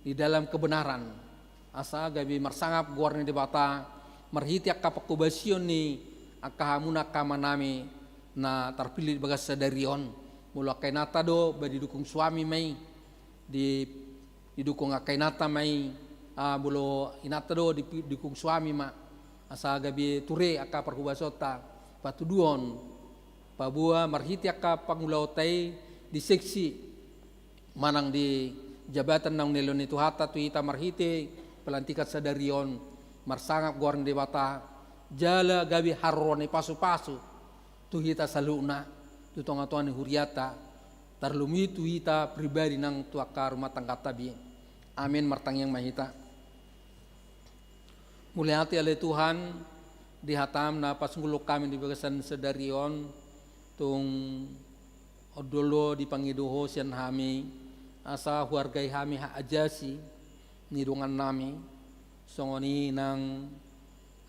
di dalam kebenaran. Asa gabe marsangap goar ni Debata, marhite angka pangkobasion ni angka hamuna angka amanami na tarpillit di bagasan sadari on. Molo angka inanta do, ba didukung suami ma i, di, didukung angka inanta ma i, ah, molo inanta do, di, didukung suami ma. Asa gabe ture angka parhobasonta. patuduhon, paboa marhite angka pangulaonta i di seksi manang di jabatan naung nilehon ni Tuhanta tu hita marhite pelantikan sadari on, marsangap goar ni Debata, jala gabe haroro ni pasupasu tu hita saluhutna, tu tongatonga ni hurianta, tarlumobi tu hita pribadi nang tu angka rumah tangganta be. Amin. Martangiang ma hita. Mauliate ale Tuhan, di hataM na pasunggulhon hami di bagasan sadari on, tung ondo do dipangido Ho sian hami, asa huhargai hami hak ajasi ni dongannami, songon i nang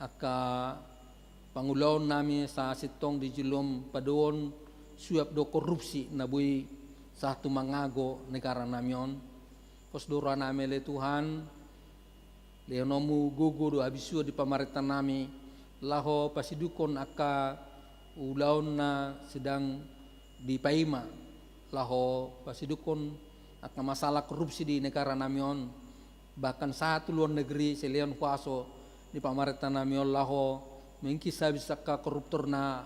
angka pangulaonnami asa sintong di jolo padohon suap dohot korupsi na boi sahat tu mangago negaranami on. Pos do rohanami ale Tuhan, lehononMu gogo dohot habisuhon di pamarentanami, laho pasidukhon angka ulaon na sedang dipaima, laho pasidukhon angka masalah korupsi di negaranami on, bahkan sahat tu luar negeri, sai lehon huaso di pamarentanami on laho mengkis habis angka koruptor na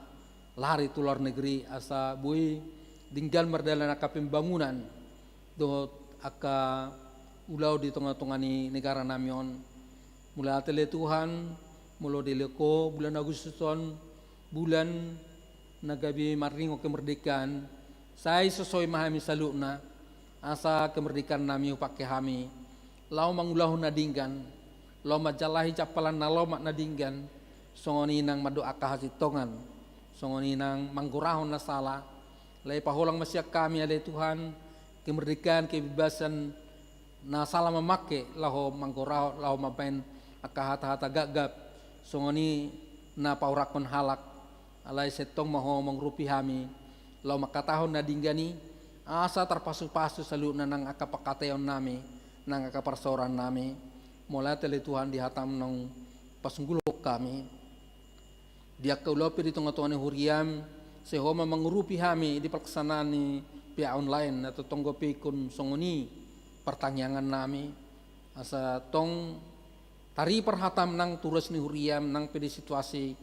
lari tu luar negeri, asa boi denggan mardalan angka pembangunan dohot angka ulaon di tongatonga ni negaranami on. Mauliate ale Tuhan, molo dilehon Ho bulan Agustus on, bulan na gabe marningot kemerdekaan, sai sosoi ma hami saluhutna, asa kemerdekaannami hupangke hami laho mangulahon na denggan, laho manjalahi jampalan na lomak na denggan, songon i nang mandok angka hasintongan, songon i nang manggorahon na sala. Alai paholang ma sian hami ale Tuhan, kemerdekaan, kebebasan na sala mamangke laho manggorahon, laho mambahen angka hatahata gapgap, songon i na pahoranghon halak. Alai sintong ma Ho mangurupi hami laho mangkatahon na denggan i, asa tarpasupasu saluhutna nang angka pangkataionnami, nang angka parsaorannami. Mauliate ale Tuhan di hataM naung pasunggulhon hami. Di angka ulaon pe di tongatonga ni huriaM, sai Ho ma mangurupi hami di pelaksanaan ni P A online na tongtong dope ingkon songon i partangiangannami, asa tong taripar hataM nang tu ruas ni huriaM, nang pe di situasi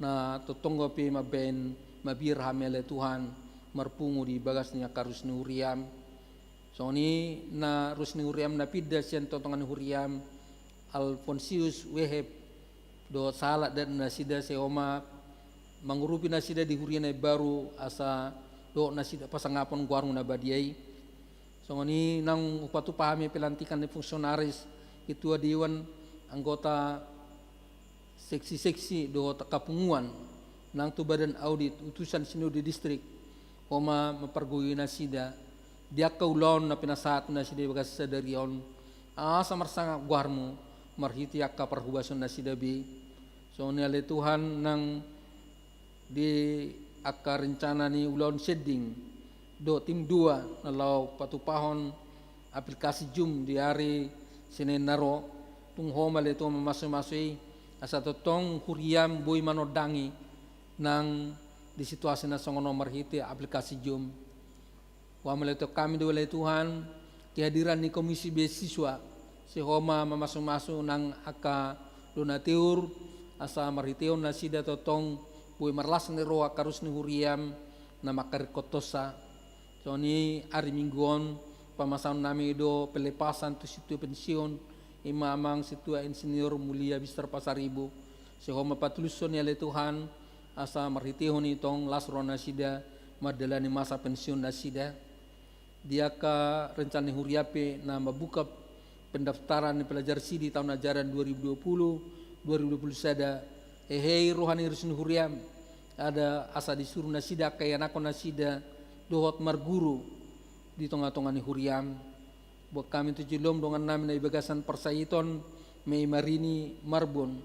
na tongtong dope mambahen mabiar hami ale Tuhan, marpungu di bagas ni angka ruas ni huriaM. Songon i na ruas ni huriaM na pinda sian tongatonga ni huriaM, Alfonsius, Weheb dohot sahalak, dan nasida sai Ho ma mangurupi nasida di huria na imbaru, asa dohot nasida pasangapon goarMu na badia i. Songon i nang hupatupa hami pelantikan ni fungsionaris, ketua dewan, anggota seksi-seksi dohot angka punguan, nang tu badan audit, utusan sinode distrik, Ho ma mampargogoi nasida di angka ulaon na pinasahat nasida di bagas sadari on, asa marsangap goarMu marhite angka parhubason nasida be. Songon i ale Tuhan nang di angka rencana ni ulaon sending dohot tim dua na laho patupahon aplikasi Zoom di ari Senin na ro, tung Ho ma ale Tuhan mamasumasu i, asa tongtong huriaM boi manondangi nang di situasi na songon on marhite aplikasi Zoom. Huamalehon hami do ale Tuhan, kehadiran ni Komisi Beasiswa, sai Ho ma mamasumasu nang angka donatur, asa marhitehon nasida tongtong boi marlas ni roha angka ruas ni huriaM na mangkaringkothonsa. Songon i ari Minggu on, pamasaonnami do pelepasan tu sintua pensiun, i ma amang sintua Insinyur Mulia Bister Pasaribu. Sai Ho ma patulushon i ale Tuhan, asa marhitehon i tong las roha nasida mandalani masa pensiun nasida. Di angka rencana ni huria pe na mambuka pendaftaran ni pelajar sidi taon ajaran dua ribu dua puluh, dua ribu dua puluh sada, hehe i roha ni ruas ni huriaM, asa disuru nasida angka ianakhon nasida dohot marguru di tongatonga ni huriaM. Boan hami tu joloM dongannami na di bagasan parsaiton, Mei Marini Marbun,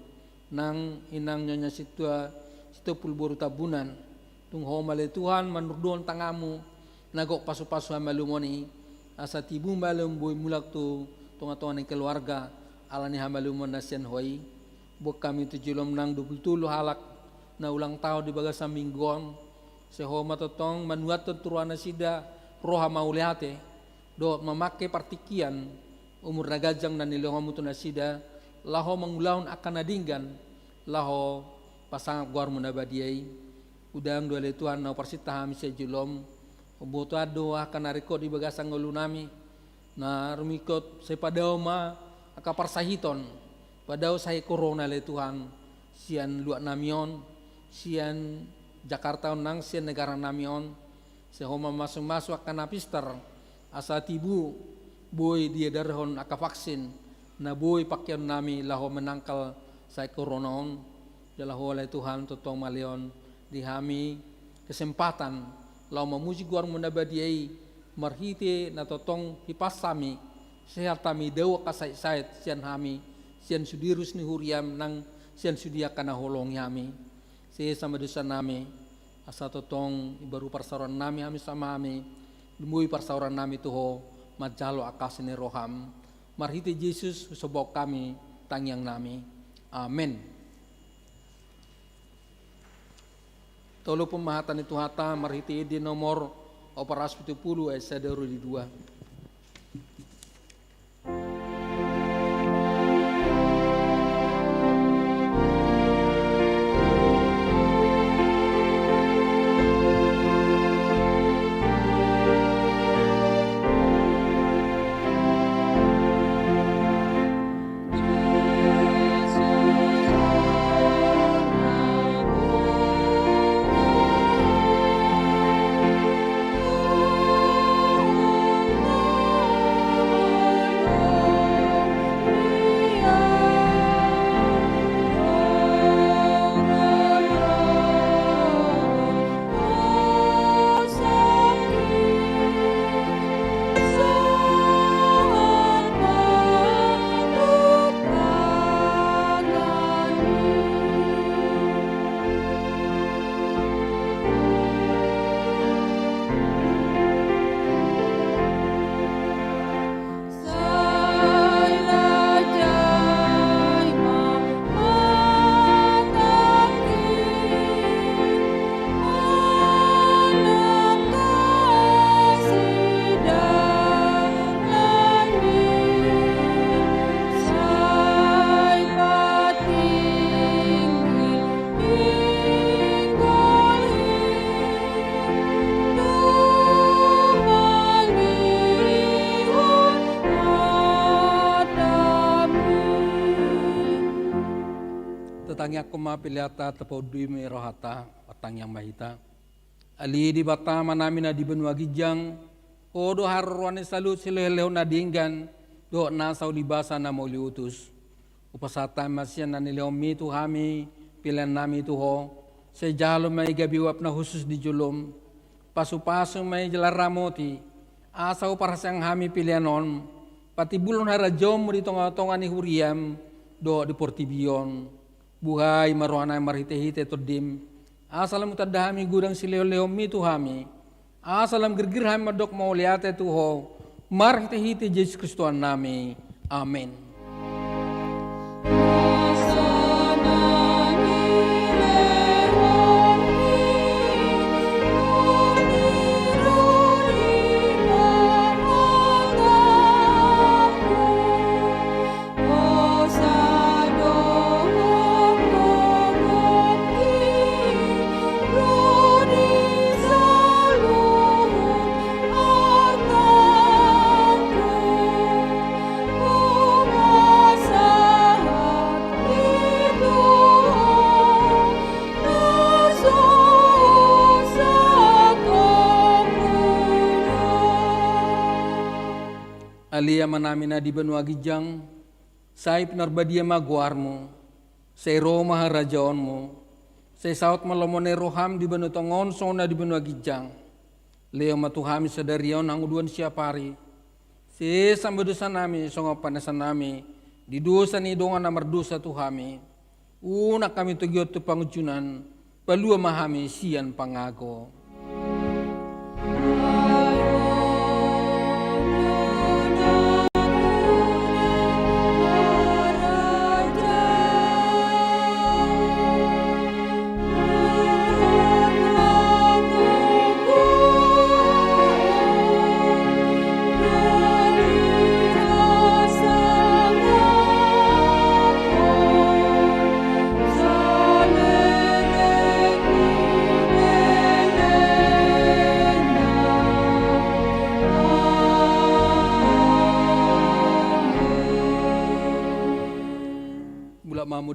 nang inang Nyonya Sintua Sitompul boru Tambunan. Tung Ho ma ale Tuhan manurduhon tanganMu na gok pasupasu hamalumon i, asa tibu malum boi mulak tu tongatonga ni keluarga ala ni hamalumon na sian Ho i. Boan hami tu joloM nang dua puluh tolu halak na ulang taon di bagasan Minggu on, sai Ho ma tongtong manuathon tu roha nasida roha mauliate dohot mamangke partingkian umur na ganjang na nilehonMu tu nasida, laho mangulahon angka na denggan, laho pasangap goarMu na badia i. Godang do ale Tuhan na huparsinta hami sian joloM. Huboto do angka na ringkot di bagasan ngolunami, na rumingkot, sai padao ma angka parsahiton. Padao sai korona ale Tuhan, sian luatnami on, sian Jakarta on nang sian negaranami on. Sai Ho ma mamasumasu angka na pistar, asa tibu boi diedarhon angka vaksin na boi pangkeonnami laho manangkal sai korona on. Jala Ho ale Tuhan, tongtong ma lehon di hami kesempatan laho mamuji goarMu na badia i, marhite na tongtong hipas hami, sehat hami, dao angka saitsaet sian hami, sian sude ruas ni huriaM nang sian sude angka na huoloi hami. Sesa ma dosanami, asa tongtong imbaru parsaorannami hami sama hami, lumobi parsaorannami tu Ho, manjalo angka asi ni rohaM. Marhite Jesus husombahon hami tangiangnami. Amen. Taulupon ma hata ni Tuhanta marhite Ende nomor opat ratus pitu pulu ayat sada ro di dua. Tatangiangkon ma peleanta, tapaundui ma rohanta, martangiang ma hita. Ale Debata Amanami na di banua ginjang, Ho do haroroan ni saluhut silehonlehon na denggan dohot nasa ulibasa na mauliutus. Hupasahat hami ma sian na nilehonMi tu hami peleannami tu Ho, sai jalo ma i gabe uap na hushus di joloM. Pasupasu ma i jala ramoti, asa huparhaseang hami pelean on patimbulhon harajaonMu di tongatonga ni huriaM dohot di portibi on. Buhai ma rohanami marhitehite TondiM, asa lam hutanda hami godang silehonlehonMi tu hami, asa lam girgir hami mandok mauliate tu Ho, marhitehite Jesus Kristus Tuhannami. Amen. Ale Amanami na di banua ginjang, sai pinarbadia ma goarMu, sai ro ma harajaonMu, sai saut ma lomo ni rohaM di banua tonga on songon na di banua ginjang. Lehon ma tu hami sadari on hangoluan siapari. Sesa ma dosanami songon panesanami di dosa ni dongan na mardosa tu hami. Unang hami togihon tu pangunjunan, palua ma hami sian pangago.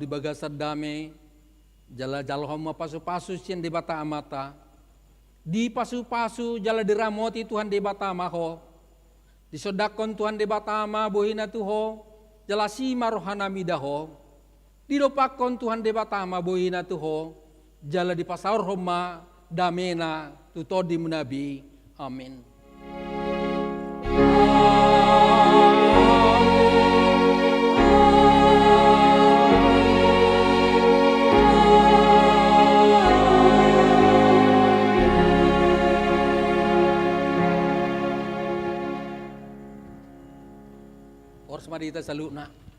di bagasan dame, jala jalo ma pasupasu sian Debata Amanta. Dipasupasu jala diramoti Tuhan Debata ma ho. Disondangkon Tuhan Debata ma bohina tu ho, jala asi ma rohana mida ho. Didompakkon Tuhan Debata ma bohina tu ho, jala dipasaorhon ma damena tu tondimuna be. Amin. Horas ma di hita saluhutna.